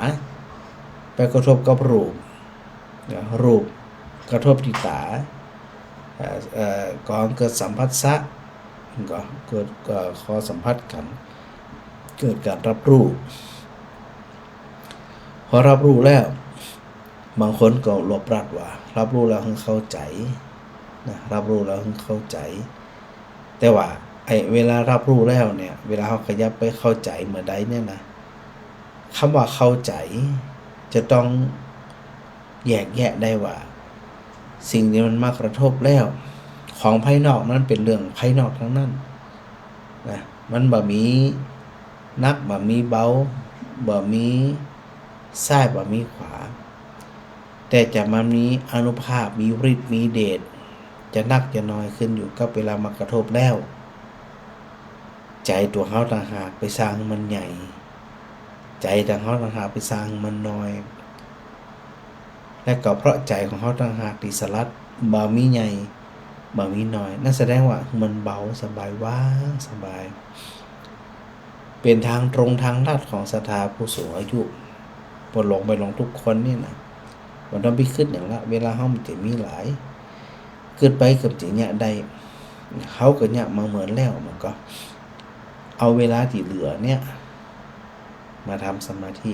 ไปกระทบกับรูป นะ รูปกระทบตี้ต๋า เอ่อ เอ่อ ก่อเกิดสัมผัสสะ ก็เกิด เอ่อ ข้อสัมผัสกั๋น เกิดก๋านรับรู้ พอรับรู้แล้ว บางคนก็รวบรัดว่า รับรู้แล้วหึงเข้าใจ๋ นะ รับรู้แล้วหึงเข้าใจ๋ แต่ว่าไอ้เวลารับรู้แล้วเนี่ย เวลาเฮาขยับไปเข้าใจ๋เมื่อใดเนี่ยนะ กำว่าเข้าใจ๋จะต้องแยกแยะได้ว่า สิ่งตี้มันมากระทบแล้ว ของภายนอกนั้นเป๋นเรื่องภายนอกตังนั้น นะ มันบ่มีหนัก บ่มีเบา บ่มีซ้าย บ่มีขวา แต่จะมามีอานุภาพ มีฤทธิ์ มีเดช จะหนักจะน้อยขึ้นอยู่กับเวลามากระทบแล้ว ใจ๋ตั๋วเฮาต่างหากไปสร้างมันใหญ่ ใจ๋ตั๋วเฮาต่างหากไปสร้างมันน้อย และก็เพราะใจ๋ของเฮาต่างหากตี้สลัด บ่มีใหญ่ บ่มีน้อย นั่นแสดงว่ามันเบาสบาย ว่างสบาย เป๋นตางตรงตางลัดของศรัทธาผู้สูงอายุ ปวดหลงไปหลงทุกคนนี่นะ บ่ต้องไปกึ๊ดหยังละ เวลาเฮามันจะมีหลาย กึ๊ดไปก็จะเยียะได้ เฮาก็เยียะมาเมินแล้ว มันก็เอาเวลาตี้เหลือเนี่ย มาทำสมาธิ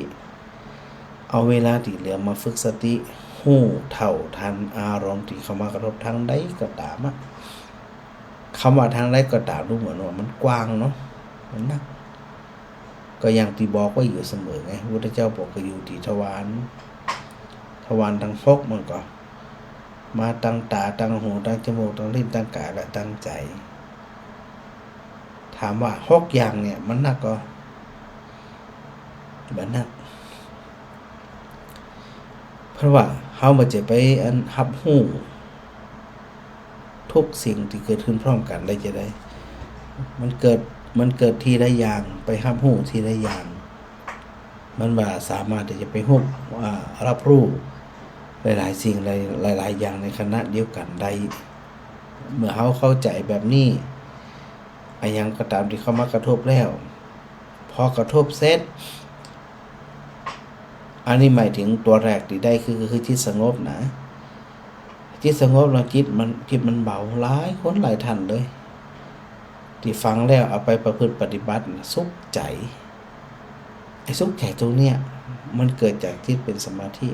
เอาเวลาตี้เหลือมาฝึกสติ ฮู้เท่าตันอารมณ์ตี้เข้ามากระทบตางใดก็ต๋ามอะ กำว่าตางใดก็ต๋าม ดูเหมือนว่ามันกว้างเนาะ มันหนัก ก็อย่างตี้บอกไว้อยู่เสมอไง พระพุทธเจ้าบอกก็อยู่ตี้ทวาร ทวารตังหกมันก็ มาตังต๋า ตังหู ตังจมูก ตังลิ้น ตังก๋าย และตังใจ๋ ถามว่าหกอย่างเนี่ยมันหนักก่อ บ่หนัก เพราะว่าเฮาบ่จะไปอันฮับฮู้ทุกสิ่งตี้เกิดขึ้นพร้อมกั๋นได้จะใด มันเกิด มันเกิดทีละอย่าง ไปฮับฮู้ทีละอย่าง มันบ่สามารถตี้จะไปฮู้ อ่า รับรู้หลายๆ สิ่ง หลายๆ อย่างในขณะเดียวกั๋นได้ เมื่อเฮาเข้าใจ๋แบบนี้ อะหยังก็ต๋ามตี้เข้ามากระทบแล้ว พอกระทบเสร็จ อันนี้หมายถึงตั๋วแรกตี้ได้คือ คือจิตสงบนะ จิตสงบแล้วจิตมัน จิตมันเบา หลายคนหลายท่านเลย ตี้ฟังแล้วเอาไปประพฤติปฏิบัตินะ สุขใจ๋ ไอ้สุขใจ๋ตรงเนี้ยมันเกิดจากจิตเป๋นสมาธิ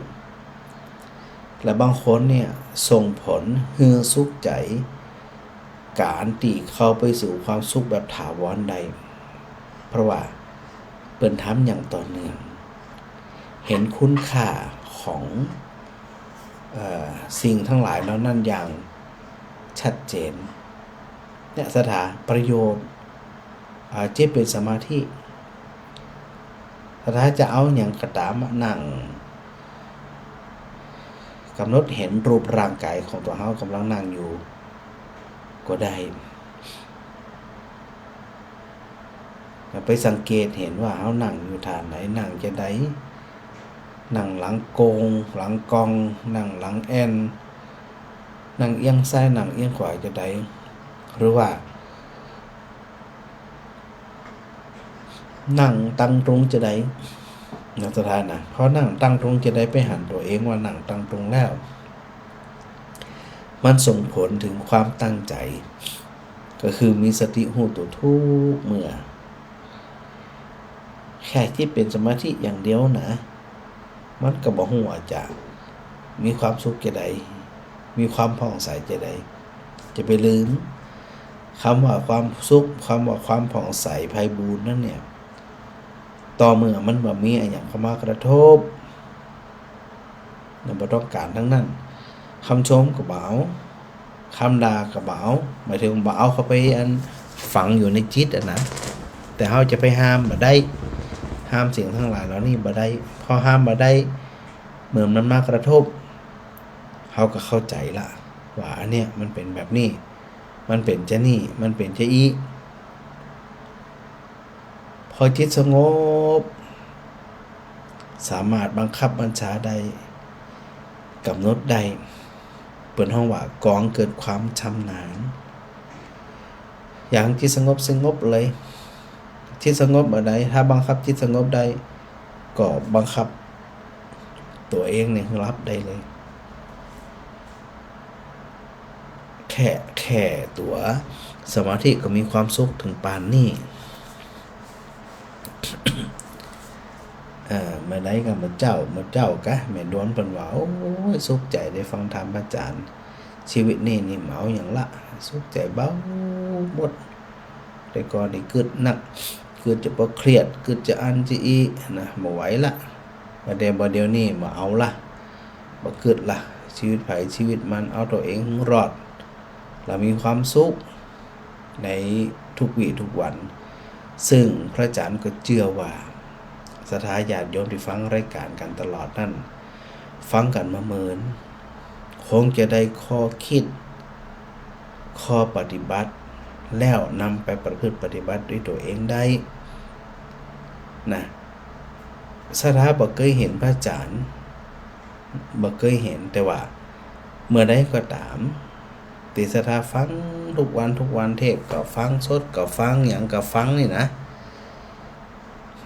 และบางคนเนี่ยส่งผลหื้อสุขใจ๋ ก๋านตี้เข้าไปสู่ความสุขแบบถาวรได้ เพราะว่าเปิ้นทำอย่างต่อเนื่อง เห็นคุณค่าของ เอ่อ สิ่งตังหลายเหล่านั้นอย่างชัดเจน เนี่ย ศรัทธา ประโยชน์ อ่า จิตเป๋นสมาธิ ศรัทธาจะเอาหยังก็ต๋ามมานั่ง ก๋ำหนดเห็นรูปร่างก๋ายของตั๋วเฮากำลังนั่งอยู่ก็ได้ ไปสังเกตเห็นว่าเฮานั่งอยู่ท่าใด นั่งจะใด นั่งหลังโกง หลังกอง นั่งหลังแอ่น นั่งเอียงซ้าย นั่งเอียงขวาจะใด หรือว่า นั่งตั้งตรงจะใด นะ ศรัทธานะ พอนั่งตั้งตรงจะใด ไปหันตั๋วเองว่านั่งตั้งตรงแล้ว มันส่งผลถึงความตั้งใจ๋ ก็คือมีสติฮู้ตั๋วทุกเมื่อ แค่จิตเป๋นสมาธิอย่างเดียวนะ มันก็บ่ฮู้ว่าจะมีความสุขจะใด มีความผ่องใสจะใด จะไปลืม กำว่าความสุข กำว่าความผ่องใสไพบูลย์นั้นเนี่ย ต่อเมื่อมันบ่มีอะหยังเข้ามากระทบ เนี่ย บ่ต้องก๋านตังนั้น กำชมก็บ่เอา คำด่าก็บ่เอา หมายถึงบ่เอาเข้าไปอันฝังอยู่ในจิตอะนะ แต่เฮาจะไปห้ามบ่ได้ ห้ามสิ่งตังหลายเหล่านี้บ่ได้ พอห้ามบ่ได้ เมื่อมันมากระทบ เฮาก็เข้าใจ๋ละ ว่าอันเนี้ยมันเป๋นแบบนี้ มันเป๋นจาอี้ มันเป๋นจาอี้ พอจิตสงบ สามารถบังคับบัญชาได้ ก๋ำหนดได้ เปิ้นฮ้องว่ากองเกิดความชำนาญ อย่างจิตสงบสงบเลย จิตสงบเมื่อใด ถ้าบังคับจิตสงบได้ ก็บังคับตั๋วเองเนี่ยหื้อหลับได้เลย แค่ แค่ตั๋วสมาธิก็มีความสุขเถิงปานนี้ เอ่อ เมื่อใดก็เมื่อเจ๊า เมื่อเจ๊ากะ แม่ดวนเปิ้นว่า โอ้ย สุขใจ๋ได้ฟังธรรมพระอาจ๋ารย์ ชีวิตนี้นี่บ่เอาหยังละ สุขใจ๋เบาหมด แต่ก่อนนี่กึ๊ดนัก กึ๊ดจะปอเครียด กึ๊ดจะอั้นจะอี้นะ บ่ไหวละ บ่าแต่บ่าเดี่ยวนี้บ่เอาละ บ่กึ๊ดละ ชีวิตใผชีวิตมัน เอาตั๋วเองหื้อรอด แล้วมีความสุขในทุกวีทุกวัน ซึ่งพระอาจ๋ารย์ก็เจื้อว่า ศรัทธาญาติโยมตี้ฟังรายก๋านกั๋นตลอดนั้น ฟังกั๋นมาเมิน คงจะได้ข้อคิด ข้อปฏิบัติ แล้วนำไปประพฤติปฏิบัติด้วยตั๋วเองได้ นะ ศรัทธาบ่เกยหันพระอาจ๋ารย์ บ่เกยหัน แต่ว่าเมื่อใดก็ต๋าม ตี้ศรัทธาฟังทุกวันทุกวัน เทศน์ก็ฟัง สดก็ฟัง หยังก็ฟังนี่นะ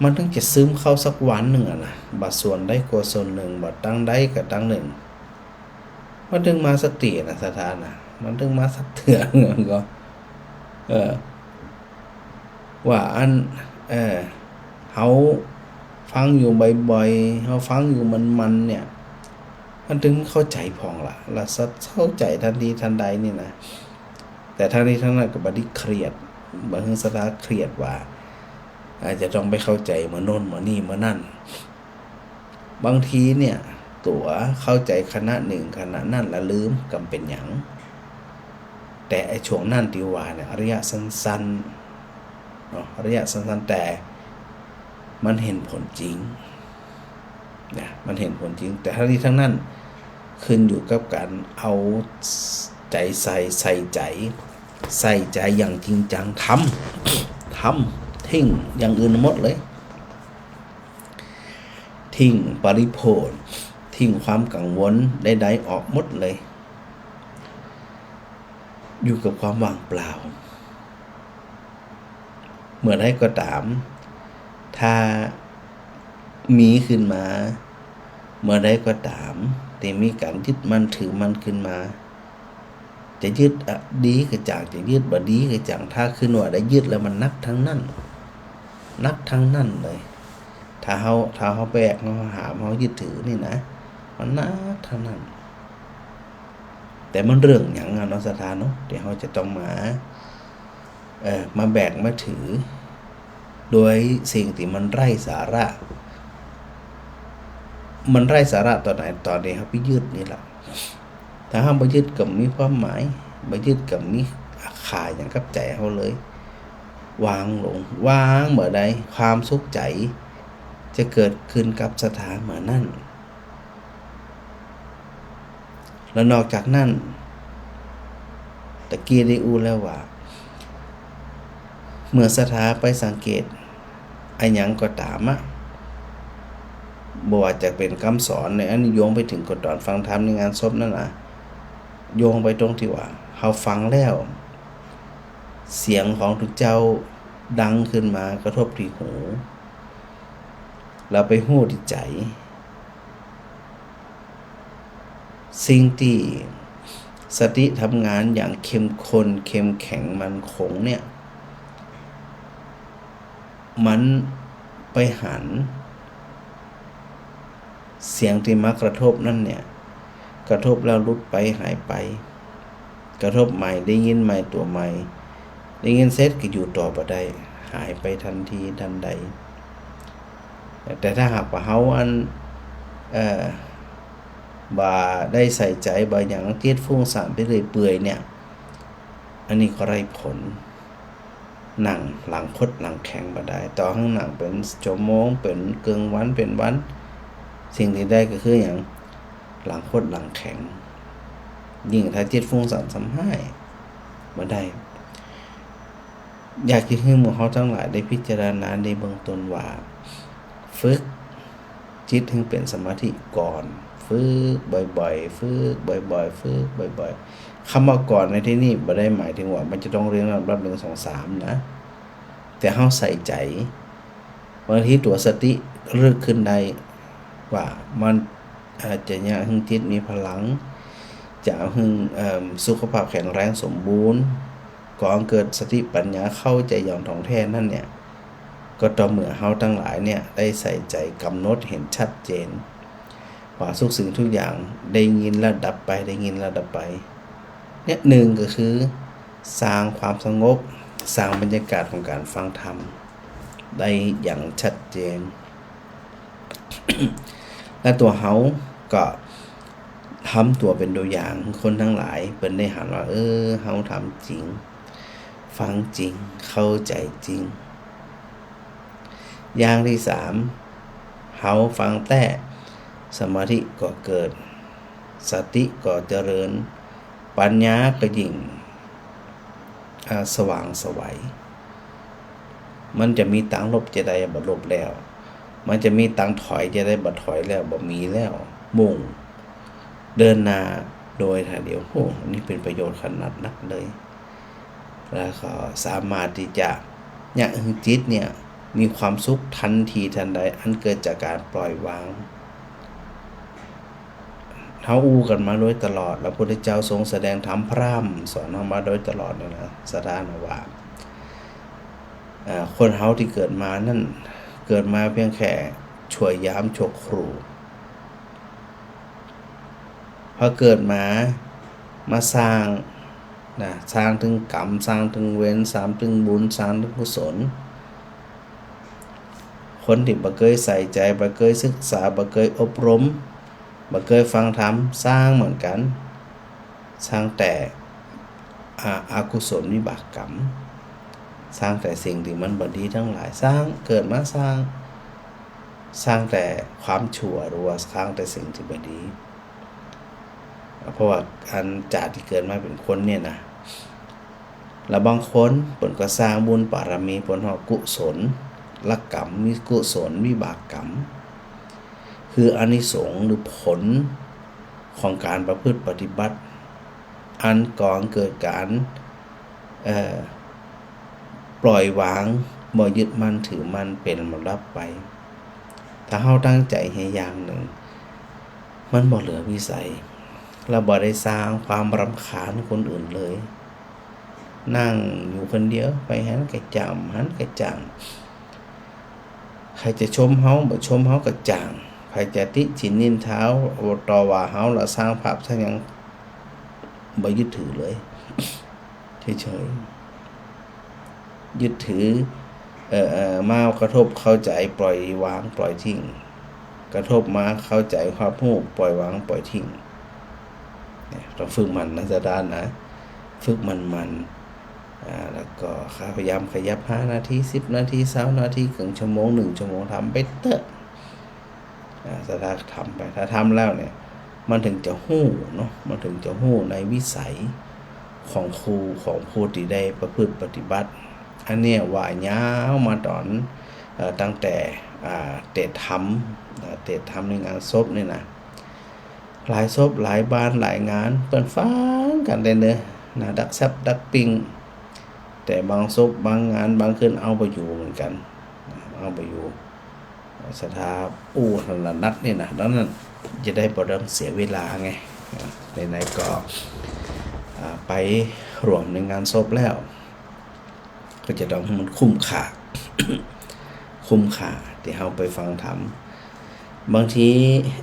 มันตึงจะซึมเข้าสักวันนึ่งอะนะ บ่ส่วนใดก็ส่วนนึ่ง บ่ตังใดก็ตังนึ่ง มันตึงมาสตินะ ศรัทธานะ มันตึงมาสักเตื้อนึ่งก็ เออ ว่าอัน เออ เฮาฟังอยู่บ่อยๆ เฮาฟังอยู่มันๆ เนี่ย มันตึงเข้าใจ๋พ่องละ ละสัตว์เข้าใจ๋ตันทีตันใดนี่นะ แต่ตังนี้ตังนั้นก็บ่ดีเครียด บ่หื้อศรัทธาเครียดว่า อาจจะต้องไปเข้าใจ๋เมื่อโน้นเมื่อนี่เมื่อนั้น บางทีเนี่ย ตั๋วเข้าใจ๋ขณะนึ่งขณะนั้นละลืม ก็บ่เป๋นหยัง แต่ไอ้ช่วงนั้นตี้ว่าเนี่ย ระยะสั้นๆ เนาะ ระยะสั้นๆ แต่มันหันผลจริง นะ มันหันผลจริง แต่ตังนี้ตังนั้น ขึ้นอยู่กับก๋านเอาใจ๋ใส่ ใส่ใจ๋ ใส่ใจ๋อย่างจริงจัง ทำ ทำ ทิ้งอย่างอื่นหมดเลย ทิ้งปริโภค ทิ้งความกังวลใดๆ ออกหมดเลย อยู่กับความว่างเปล่า เมื่อใดก็ต๋าม ถ้ามีขึ้นมา เมื่อใดก็ต๋าม ตี้มีก๋านยึดมั่นถือมั่นขึ้นมา จะยึดอะดีก็จ่าง จะยึดบ่ดีก็จ่าง ถ้าขึ้นว่าได้ยึดแล้วมันหนักตังนั้น หนักตังนั้นเลย ถ้าเฮา ถ้าเฮาแบก เฮาหาม เฮายึดถือนี่นะ มันหนักตังนั้น แต่มันเรื่องหยังอะเนาะ ศรัทธาเนาะ ตี้เฮาจะต้องมา เอ่อ มาแบกมาถือ โดยสิ่งตี้มันไร้สาระ มันไร้สาระต๋อนไหน ต๋อนตี้เฮาไปยึดนี่แหละ ถ้าเฮาบ่ยึดก็บ่มีความหมาย บ่ยึดก็บ่มีค่าหยังกับใจ๋เฮาเลย วางลง วางเมื่อใด ความสุขใจ๋จะเกิดขึ้นกับศรัทธาเมื่อนั้น แล้วนอกจากนั้น ตะกี้ได้อู้แล้วว่า เมื่อศรัทธาไปสังเกตอะหยังก็ต๋ามอะ บ่ว่าจะเป๋นกำสอนในอันนี้ โยงไปเถิงก็ต๋อนฟังธรรมในงานศพนั่นนะ โยงไปตรงตี้ว่า เฮาฟังแล้ว เสียงของตุ๊เจ้าดังขึ้นมากระทบตี้หู แล้วไปฮู้ตี้ใจ๋ สิ่งตี้สติทำงานอย่างเข้มข้น เข้มแข็ง มั่นคงเนี่ย มันไปหัน เสียงตี้มากระทบนั้นเนี่ย กระทบแล้วหลุดไป หายไป กระทบใหม่ ได้ยินใหม่ ตั๋วใหม่ ได้ยินเสร็จก็อยู่ต่อบ่ได้ หายไปทันทีทันใด แต่ถ้าหากว่าเฮาอัน เอ่อ บ่ได้ใส่ใจ๋ บ่หยัง จิตฟุ้งซ่านไปเรื่อยเปื่อยเนี่ย อันนี้ก็ไร้ผล นั่งหลังคดหลังแข็งบ่ได้ ต่อหั้นนั่งเป๋นชั่วโมง เป๋นเกิ่งวัน เป๋นวัน สิ่งตี้ได้ก็คือหยัง หลังคดหลังแข็ง ยิ่งถ้าจิตฟุ้งซ่านซ้ำฮ้ายบ่ได้ อยากจะหื้อหมู่เฮาตังหลายได้พิจารณาในเบื้องต้นว่า ฝึกจิตหื้อเป๋นสมาธิก่อน ฝึกบ่อยๆ ฝึกบ่อยๆ ฝึกบ่อยๆ กำว่าก่อนในตี้นี้บ่ได้หมายเถิงว่ามันจะต้องเรียงลำดับหนึ่ง สอง สาม นะ แต่เฮาใส่ใจ๋ บางทีตั๋วสติระลึกขึ้นได้ว่ามัน เอ่อ จะเยียะหื้อจิตมีพลัง จะหื้อ เอ่อ สุขภาพแข็งแรงสมบูรณ์ ก่อเกิดสติปัญญาเข้าใจ๋อย่างถ่องแท้นั้นเนี่ย ก็ต่อเมื่อเฮาตังหลายเนี่ยได้ใส่ใจ๋กำหนดเห็นชัดเจน ว่าทุกสิ่งทุกอย่างได้ยินแล้วดับไป ได้ยินแล้วดับไป เนี่ย หนึ่งก็คือสร้างความสงบ สร้างบรรยากาศของการฟังธรรมได้อย่างชัดเจน และตั๋วเฮาก็ทำตั๋วเป๋นตั๋วอย่าง คนตังหลายเปิ้นได้หันว่า เออ เฮาทำจริง ฟังจริง เข้าใจ๋จริง อย่างตี้สาม เฮาฟังแต๊ สมาธิก็เกิด สติก็เจริญ ปัญญาก็ยิ่ง อ่า สว่างไสว มันจะมีตางลบจะใดบ่ลบแล้ว มันจะมีตางถอยจะใดบ่ถอยแล้ว บ่มีแล้ว มุ่ง เดินหน้าโดยถ่ายเดียว โอ้ นี่เป๋นประโยชน์ขนาดนักเลย แล้วก็สามารถตี้จะเยียะหื้อจิตเนี่ยมีความสุขทันทีทันใด อันเกิดจากการปล่อยวาง เฮาอู้กั๋นมาโดยตลอด แล้วพระพุทธเจ้าทรงแสดงธรรมพร่ำสอนเฮามาโดยตลอดเนี่ยนะ ศรัทธานะว่า เอ่อ คนเฮาตี้เกิดมานั้น เกิดมาเพียงแค่ชั่วยามชั่วครู่ พอเกิดมา มาสร้างนะ สร้างตึงกรรม สร้างตึงเวร สร้างตึงบุญ สร้างตึงกุศล คนตี้บ่เกยใส่ใจ๋ บ่เกยศึกษา บ่เกยอบรม บ่เกยฟังธรรม สร้างเหมือนกั๋น สร้างแต่ อ่า อกุศลวิบากกรรม สร้างแต่สิ่งตี้มันบ่ดีตังหลาย สร้าง เกิดมาสร้าง สร้างแต่ความชั่ว หรือว่าสร้างแต่สิ่งตี้บ่ดี เพราะว่าอันจากตี้เกิดมาเป๋นคนเนี่ยนะ แล้วบางคนเปิ้นก็สร้างบุญบารมี เปิ้นฮ้องกุศลกรรม มีกุศลวิบากกรรม คืออานิสงส์หรือผลของการประพฤติปฏิบัติ อันก่อเกิดการ เอ่อ ปล่อยวาง บ่ยึดมั่นถือมั่นเป๋นลำดับไป ถ้าเฮาตั้งใจ๋หื้ออย่างนึ่ง มันบ่เหลือวิสัย แล้วบ่ได้สร้างความรำคาญคนอื่นเลย นั่งอยู่คนเดียว ไปหันก็จ้ำ หันก็จ้าง ใผจะชมเฮา บ่ชมเฮาก็จ้าง ใผจะติฉินนินทา ต่อว่าเฮา แล้วสร้างภาพสร้างหยัง บ่ยึดถือเลย เฉยๆ ยึดถือ เอ่อ เอ่อ มากระทบเข้าใจ๋ ปล่อยวาง ปล่อยทิ้ง กระทบมาเข้าใจ๋ รับฮู้ ปล่อยวาง ปล่อยทิ้ง เนี่ย ต้องฝึกมันนะ ศรัทธานะ ฝึกมันๆ อ่า แล้วก็พยายามขยับห้านาที สิบนาที ซาวนาที เกิ่งชั่วโมง นึ่งชั่วโมง ทำไปเต๊อะ อ่า ศรัทธาทำไป ถ้าทำแล้วเนี่ย มันเถิงจะฮู้เนาะ มันเถิงจะฮู้ในวิสัยของผู้ ของผู้ตี้ได้ประพฤติปฏิบัติ อันเนี้ยว่ายาวมาต๋อน เอ่อ ตั้งแต่ อ่า เตศน์ธรรม อ่า เตศน์ธรรมในงานศพเนี่ยนะ หลายศพ หลายบ้าน หลายงาน เปิ้นฟังกั๋นแต่เนินนะ ดักแซบดักปิ้ง แต่บางศพ บางงาน บางคืน เอาบ่อยู่เหมือนกั๋น เอาบ่อยู่ ศรัทธาอู้ถนัดนี่นะ ดังนั้นจะได้บ่ต้องเสียเวลาไง ไหนๆ ก็ อ่า ไปร่วมในงานศพแล้ว ก็จะต้องหื้อมันคุ้มค่า คุ้มค่าตี้เฮาไปฟังธรรม บางที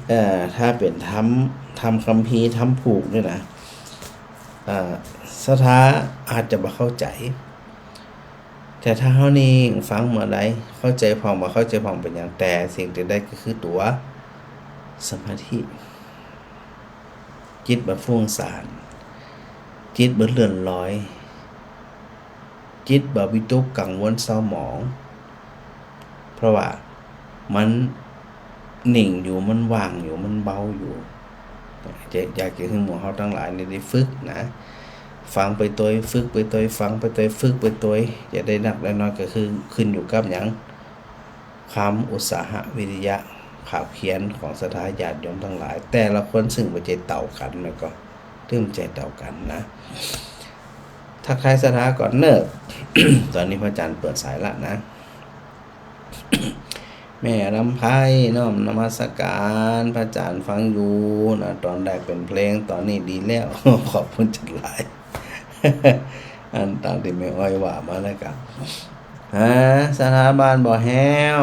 เอ่อ ถ้าเป๋นธรรม ธรรมคัมภีร์ ธรรมผูกเนี่ยนะ เอ่อ ศรัทธาอาจจะบ่เข้าใจ๋ แต่ถ้าเฮานิ่งฟังเมื่อใด เข้าใจ๋พ่อง บ่เข้าใจ๋พ่องเป๋นหยัง แต่สิ่งตี้ได้ก็คือตั๋วสมาธิ จิตบ่ฟุ้งซ่าน จิตบ่เลื่อนลอย จิตบ่วิตกกังวลเศร้าหมอง เพราะว่ามันนิ่งอยู่ มันว่างอยู่ มันเบาอยู่ จะ อยากจะหื้อหมู่เฮาตังหลายนี่ได้ฝึกนะ ฟังไปตวย ฝึกไปตวย ฟังไปตวย ฝึกไปตวย จะได้นักได้น้อยก็คือขึ้นอยู่กับหยัง ความอุตสาหะวิริยะ ความเพียรของศรัทธาญาติโยมตังหลาย แต่ละคนซึ่งบ่ใจ้เต้ากั๋น มันก็ ตึงบ่ใจ้เต้ากั๋นนะ ทักทายศรัทธาก่อนเน่อ ต๋อนนี้พระอาจารย์เปิดสายละนะ แม่ลำไพ น้อมนมัสการ พระอาจารย์ฟังอยู่นะ ต๋อนแรกเป๋นเพลง ต๋อนนี้ดีแล้ว ขอบคุณจังหลาย อันต๋ามตี้แม่อ้อยว่ามาแล้วกั๋น ฮะ ศรัทธาบ้านบ่อแฮ้ว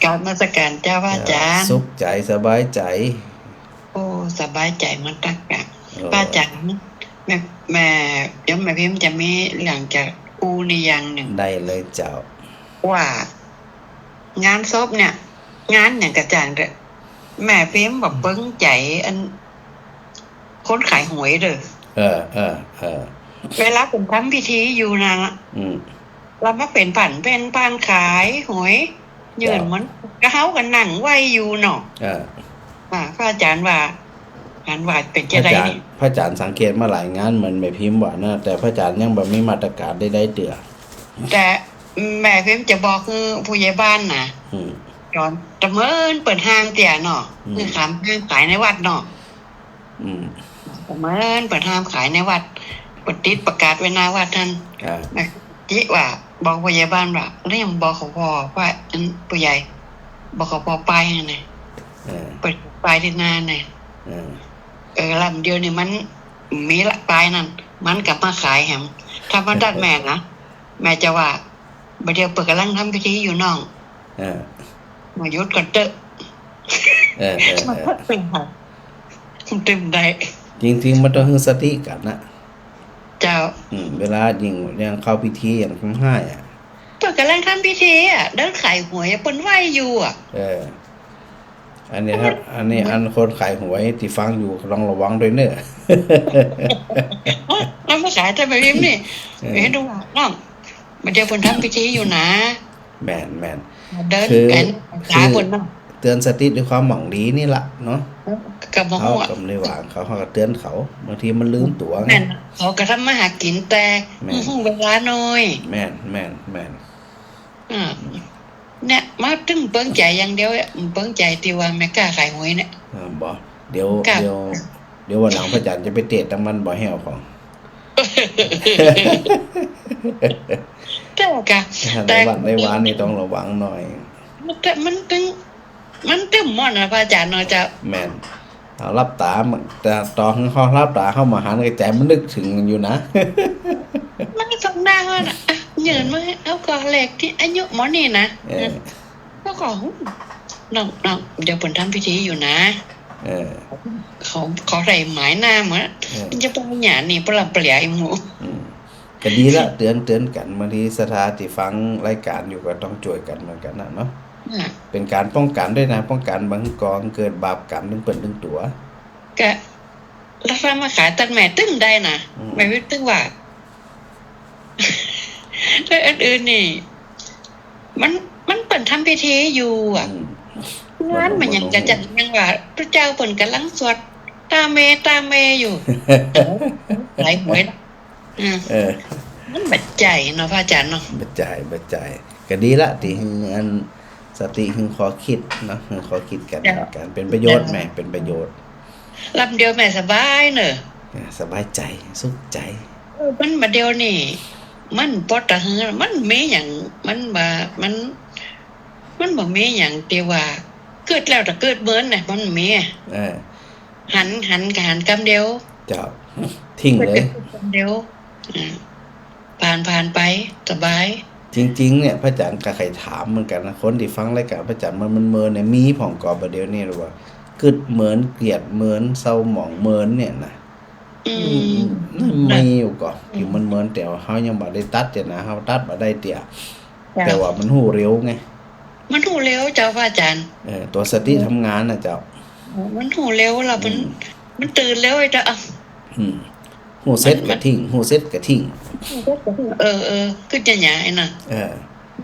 กราบนมัสการเจ้าพระอาจารย์ สุขใจ๋ สบายใจ๋ โอ้ สบายใจ๋มาตั๊กอะ โอ้ พระอาจารย์ แม่ แม่ โยมแม่พิมพ์จะมีเรื่องจะอู้นี่อย่างนึ่ง ได้เลยเจ้า ว่า งานศพเนี่ย งานหยังกาอาจารย์เต๊อะ แม่พิมพ์บ่เปิงใจ๋อัน คนขายหวยเต๊อะ เออ เออ เออ เวลาเปิ้นทำพิธีอยู่นั่นละ อืม แล้วมาเป๋นผ่าน เป๋นผ่านขายหวย ยื่นเหมือนกับเฮาก็นั่งไหว้อยู่เนาะ เออ อ่า พระอาจารย์ว่า หันว่าเป๋นจะใดนี่ พระอาจารย์ พระอาจารย์สังเกตมาหลายงานเหมือนแม่พิมพ์ว่านะ แต่พระอาจารย์ยังบ่มีมาตรการใดๆเตื้อ แต่แม่พิมพ์จะบอกคือผู้ใหญ่บ้านนะ อืม ต๋อนตะเมินเปิ้นห้ามเตื้อเนาะ อืม คือห้าม ห้ามขายในวัดเนาะ อืม ตะเมินเปิ้นห้ามขายในวัด เปิ้นติดประกาศไว้หน้าวัดหั้น อ่า แม่จิว่า บอกผู้ใหญ่บ้านว่า แล้วยังบอกเขาพอว่า อันผู้ใหญ่ บอกเขาพอป้ายนั่นน่ะ เออ เปิ้นป้ายตี้หน้าน่ะ เออ เออ ลำเดียวนี่มันมีละป้ายนั่น มันกลับมาขายแหม ถ้ามาตัดแม่นะ แม่จะว่า บ่าเดี่ยวเปิ้นก่ำลังทำพิธีอยู่น้อง เออ มาหยุดก่อนเต๊อะ เออ เออ เออ มันตึงได้ มันตึงได้ จริงๆ มันต้องหื้อสติกั๋นนะ เจ้า อืม เวลายิ่ง อย่างเข้าพิธีอย่างทำห้ายอะ เปิ้นก่ำลังทำพิธีอะ เดินขายหวยอะ เปิ้นไหว้อยู่อะ เออ อันนี้ครับ อันนี้อันคนขายหวยตี้ฟังอยู่ก็ต้องระวังตวยเน่อ เอามาขายแต่แม่พิมพ์นี่ เออ เห็นดูว่าน้อง บ่าเดี่ยวเปิ้นทำพิธีอยู่นะ แม่น แม่น เดิน คือ กั๋น คือ หาเปิ้นเนาะ เตื๋อนสติด้วยความหวังดีนี่ละเนาะ ก็บ่ฮู้ เฮาก็บ่ได้ว่าเขา เฮาก็เตื๋อนเขา บางทีมันลืมตั๋วไง แม่น เขาก็ทำมาหากิ๋นแต่ แม่น ฮู้เวลาน้อย แม่น แม่น แม่น อ่า เนี่ย มาตึงเปิงใจ๋อย่างเดียวอะ เปิงใจ๋ตี้ว่าแม่ก๊าขายหวยเนี่ย อ่า บ่ เดี๋ยว เดี๋ยว เดี๋ยววันหลังพระอาจารย์จะไปเตะตำมันบ่อแฮ้วของ เจ้าก่ะ ในวัดในวานี่ต้องระวังหน่อย มันตึง มันตึง มันตึงหมดนะพระอาจารย์เนาะเจ้า แม่น เอาหลับต๋า แต่ต่อหื้อเฮาหลับต๋าเฮาบ่หัน แต่ใจ๋มันนึกเถิงอยู่นะ มันส่องหน้าเฮาน่ะ อ่ะ ยื่นมา เอาก่อเลขตี้อายุหมอนี่นะ เออ แล้วก็ น้อง น้อง เดี๋ยวเปิ้นทำพิธีอยู่นะ เออ เขา เขาได้หมายหน้ามา เออ มันจะไปหยังนี่ ปะละปะเหลียอีหมู่ อืม ก็ดีละ เตื๋อน เตื๋อนกั๋น บางทีศรัทธาตี้ฟังรายก๋านอยู่ก็ต้องจ้วยกั๋นเหมือนกั๋นนะเนาะ อ่ะ เป๋นก๋านป้องกั๋นตวยนะ ป้องกั๋นบ่หื้อก่อเกิดบาปก๋รรมเถิงเปิ้นเถิงตั๋ว ก็ แล้วถ้ามาขายตัดแม่ตึงได้นะ อืม แม่วิทย์ตึงว่า แต่อันอื่นนี่ มัน มันเปิ้นทำพิธีอยู่อะ อืม งานมันยังจะจัดยังว่า ตุ๊เจ้าเปิ้นก่ำลังสวดตาเม ตาเมอยู่ ขายหวยนะ อืม เออ มันบ่ใจ้เนาะพระอาจารย์เนาะ บ่ใจ้ บ่ใจ้ ก็ดีละ ตี้หื้ออัน สติหื้อข้อคิดเนาะ หื้อข้อคิดกั๋น เจ้า กั๋น เป๋นประโยชน์ เจ้า แม่ เป๋นประโยชน์ ลำเดียวแม่สบายเน่อ อ่า สบายใจ๋ สุขใจ๋ เออ มันบ่าเดี่ยวนี่ มันปอตะหือ มันมีหยัง มันบ่า มัน มันบ่มีหยังตี้ว่า กึ๊ดแล้วตะกึ๊ดเมินน่ะ มันบ่มี เออ หัน หันก็หันกำเดียว เจ้า ทิ้งเลย กำเดียว อ่า ผ่าน ผ่านไป สบาย จริงๆ เนี่ย พระอาจารย์ก็ใค่ถามเหมือนกั๋นนะ คนตี้ฟังรายก๋านพระอาจารย์มัน มันเมินเนี่ย มีพ่องก่อบ่าเดี่ยวนี้หรือว่า กึ๊ดเมิน เกลียดเมิน เศร้าหมองเมินเนี่ยนะ อืม อืม มันมีอยู่ก่อ ตี้มันเมิน แต่ว่าเฮายังบ่ได้ตัดเตื้อนะ เฮาตัดบ่ได้เตื้อ เจ้า แต่ว่ามันฮู้เร็วไง มันฮู้เร็วเจ้าพระอาจารย์ เออ ตั๋วสติทำงานนะเจ้า มันฮู้เร็วแล้วมัน อืม มันตื่นเร็วไอ้เจ้า อืม ฮู้เสร็จก็ทิ้ง ฮู้เสร็จก็ทิ้ง เออ เออ กึ๊ดหยาๆ ไอ้นั่น เออ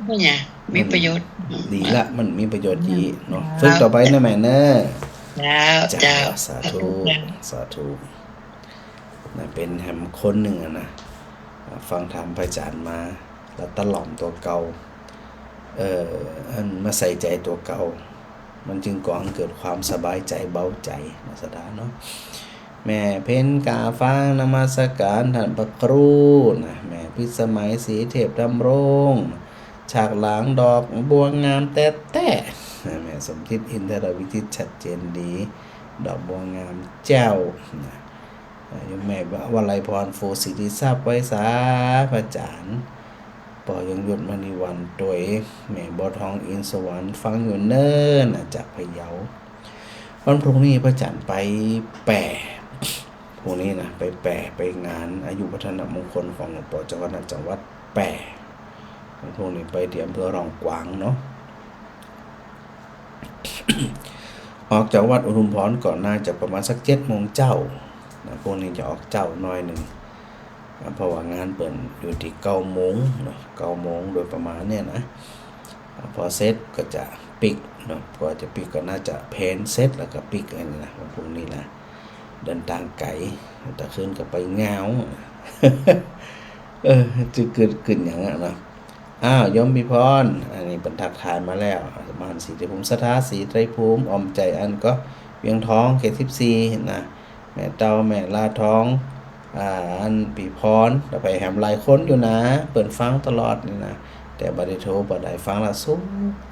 กึ๊ดหยาๆ มีประโยชน์ ดีละ มันมีประโยชน์ดีเนาะ เจ้า ฝึกต่อไปนะแม่เนอะ เจ้า เจ้า เจ้า สาธุ สาธุ สาธุ นะ เป๋นแหมคนนึ่งอะนะ ฟังธรรมพระอาจ๋ารย์มา แล้วตะหล่อมตั๋วเก่า เอ่อ อันมาใส่ใจ๋ตั๋วเก่า มันจึงก่อให้เกิดความสบายใจ๋เบาใจ๋นะศรัทธาเนาะ แม่เพ็ญก้าฟ้างนมัสก๋านต้านพระครูนะ แม่พิสมัยศรีเทพดำรง ฉากหลังดอกบัวงามแต๊ๆ นะ แม่สมจิตอินทรวิจิตรชัดเจนดี ดอกบัวงามเจ้านะ อ่า โยมแม่วลัยพร โฟศิริทรัพย์ ไหว้สาพระอาจ๋ารย์ ป้อยงยศ มณีวรรณ ตวย แม่บัวทอง อินทร์สวรรค์ ฟังอยู่เน้อนะ จากพะเยา วันพรุ่งนี้พระอาจ๋ารย์ไปแป่ พรุ่งนี้นะ ไปแป่ ไปงานอายุวัฒนมงคลของหลวงป้อเจ้าคณะจังหวัดแป่ วันพรุ่งนี้ไปตี้อำเภอร่องกวางเนาะ ออกจากวัดอุทุมพรก็น่าจะประมาณสักเจ็ดโมงเจ๊านะ พรุ่งนี้จะออกเจ๊าหน้อยนึ่ง อ่า เพราะว่างานเปิ้นอยู่ตี้เก้าโมงเนาะ เก้าโมงโดยประมาณเนี่ยนะ อ่า พอเสร็จก็จะปิ๊กเนาะ กว่าจะปิ๊กก็น่าจะเพลเสร็จแล้วก็ปิ๊กอันนี้นะ วันพรุ่งนี้นะ เดินตางไก๋ ตะคืนก็ไปเหงา เออ จะกึ๊ด กึ๊ดหยังอะเนาะ อ้าว โยมพิพร อันนี้เปิ้นทักทายมาแล้ว ม่านศรีไตรภูมิ ศรัทธาศรีไตรภูมิ อ่อมใจ๋อันก็เวียงทอง เขตสิบสี่ นะ แม่เต้า แม่ลาทอง อ่า อันพิพร แล้วไปแหมหลายคนอยู่นะ เปิ้นฟังตลอดนี่นะ แต่บ่ได้โทร บ่ได้ฟังแล้วสุข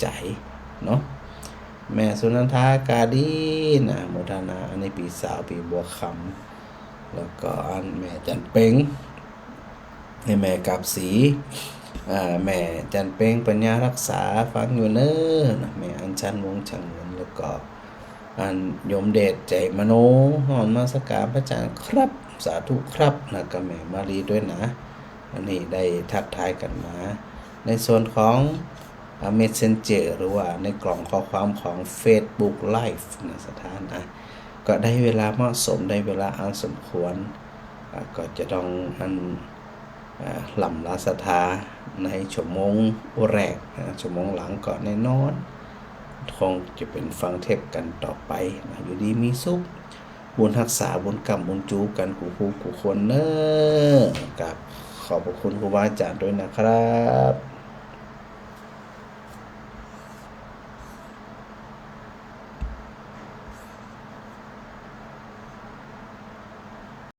ใจ๋เนาะ แม่สุนันทากาดีนะ โมทนา อันนี้ปี้สาว ปี้บัวคำ แล้วก็อันแม่จันเพ็ง ให้แม่กาบศรี อ่า แม่จันเพ็ง ปัญญารักษา ฟังอยู่เน้อนะ แม่อัญชัน วงศ์ช่างเงิน แล้วก็อันโยมเดช ใจ๋มโน ฮ้อมนมัสก๋านพระอาจ๋ารย์ครับ สาธุครับนะ กับแม่มาลีตวยนะ อันนี้ได้ทักทายกั๋นมา ในส่วนของ อ่า เมสเซนเจอร์ หรือว่าในกล่องข้อความของเฟซบุ๊กไลฟ์นะศรัทธานะ ก็ได้เวลาเหมาะสม ได้เวลาอันสมควร อ่า ก็จะต้องอัน อ่า ล่ำลาศรัทธาในชั่วโมงแรกนะ ชั่วโมงหลังก็แน่นอน คงจะเป๋นฟังเทศน์กั๋นต่อไปนะ อยู่ดีมีสุข บุญฮักษา บุญก้ำบุญจู๋กั๋นกู้ผู้กู้คนเน้อ กราบขอบพระคุณครูบาอาจ๋ารย์ตวยนะครับ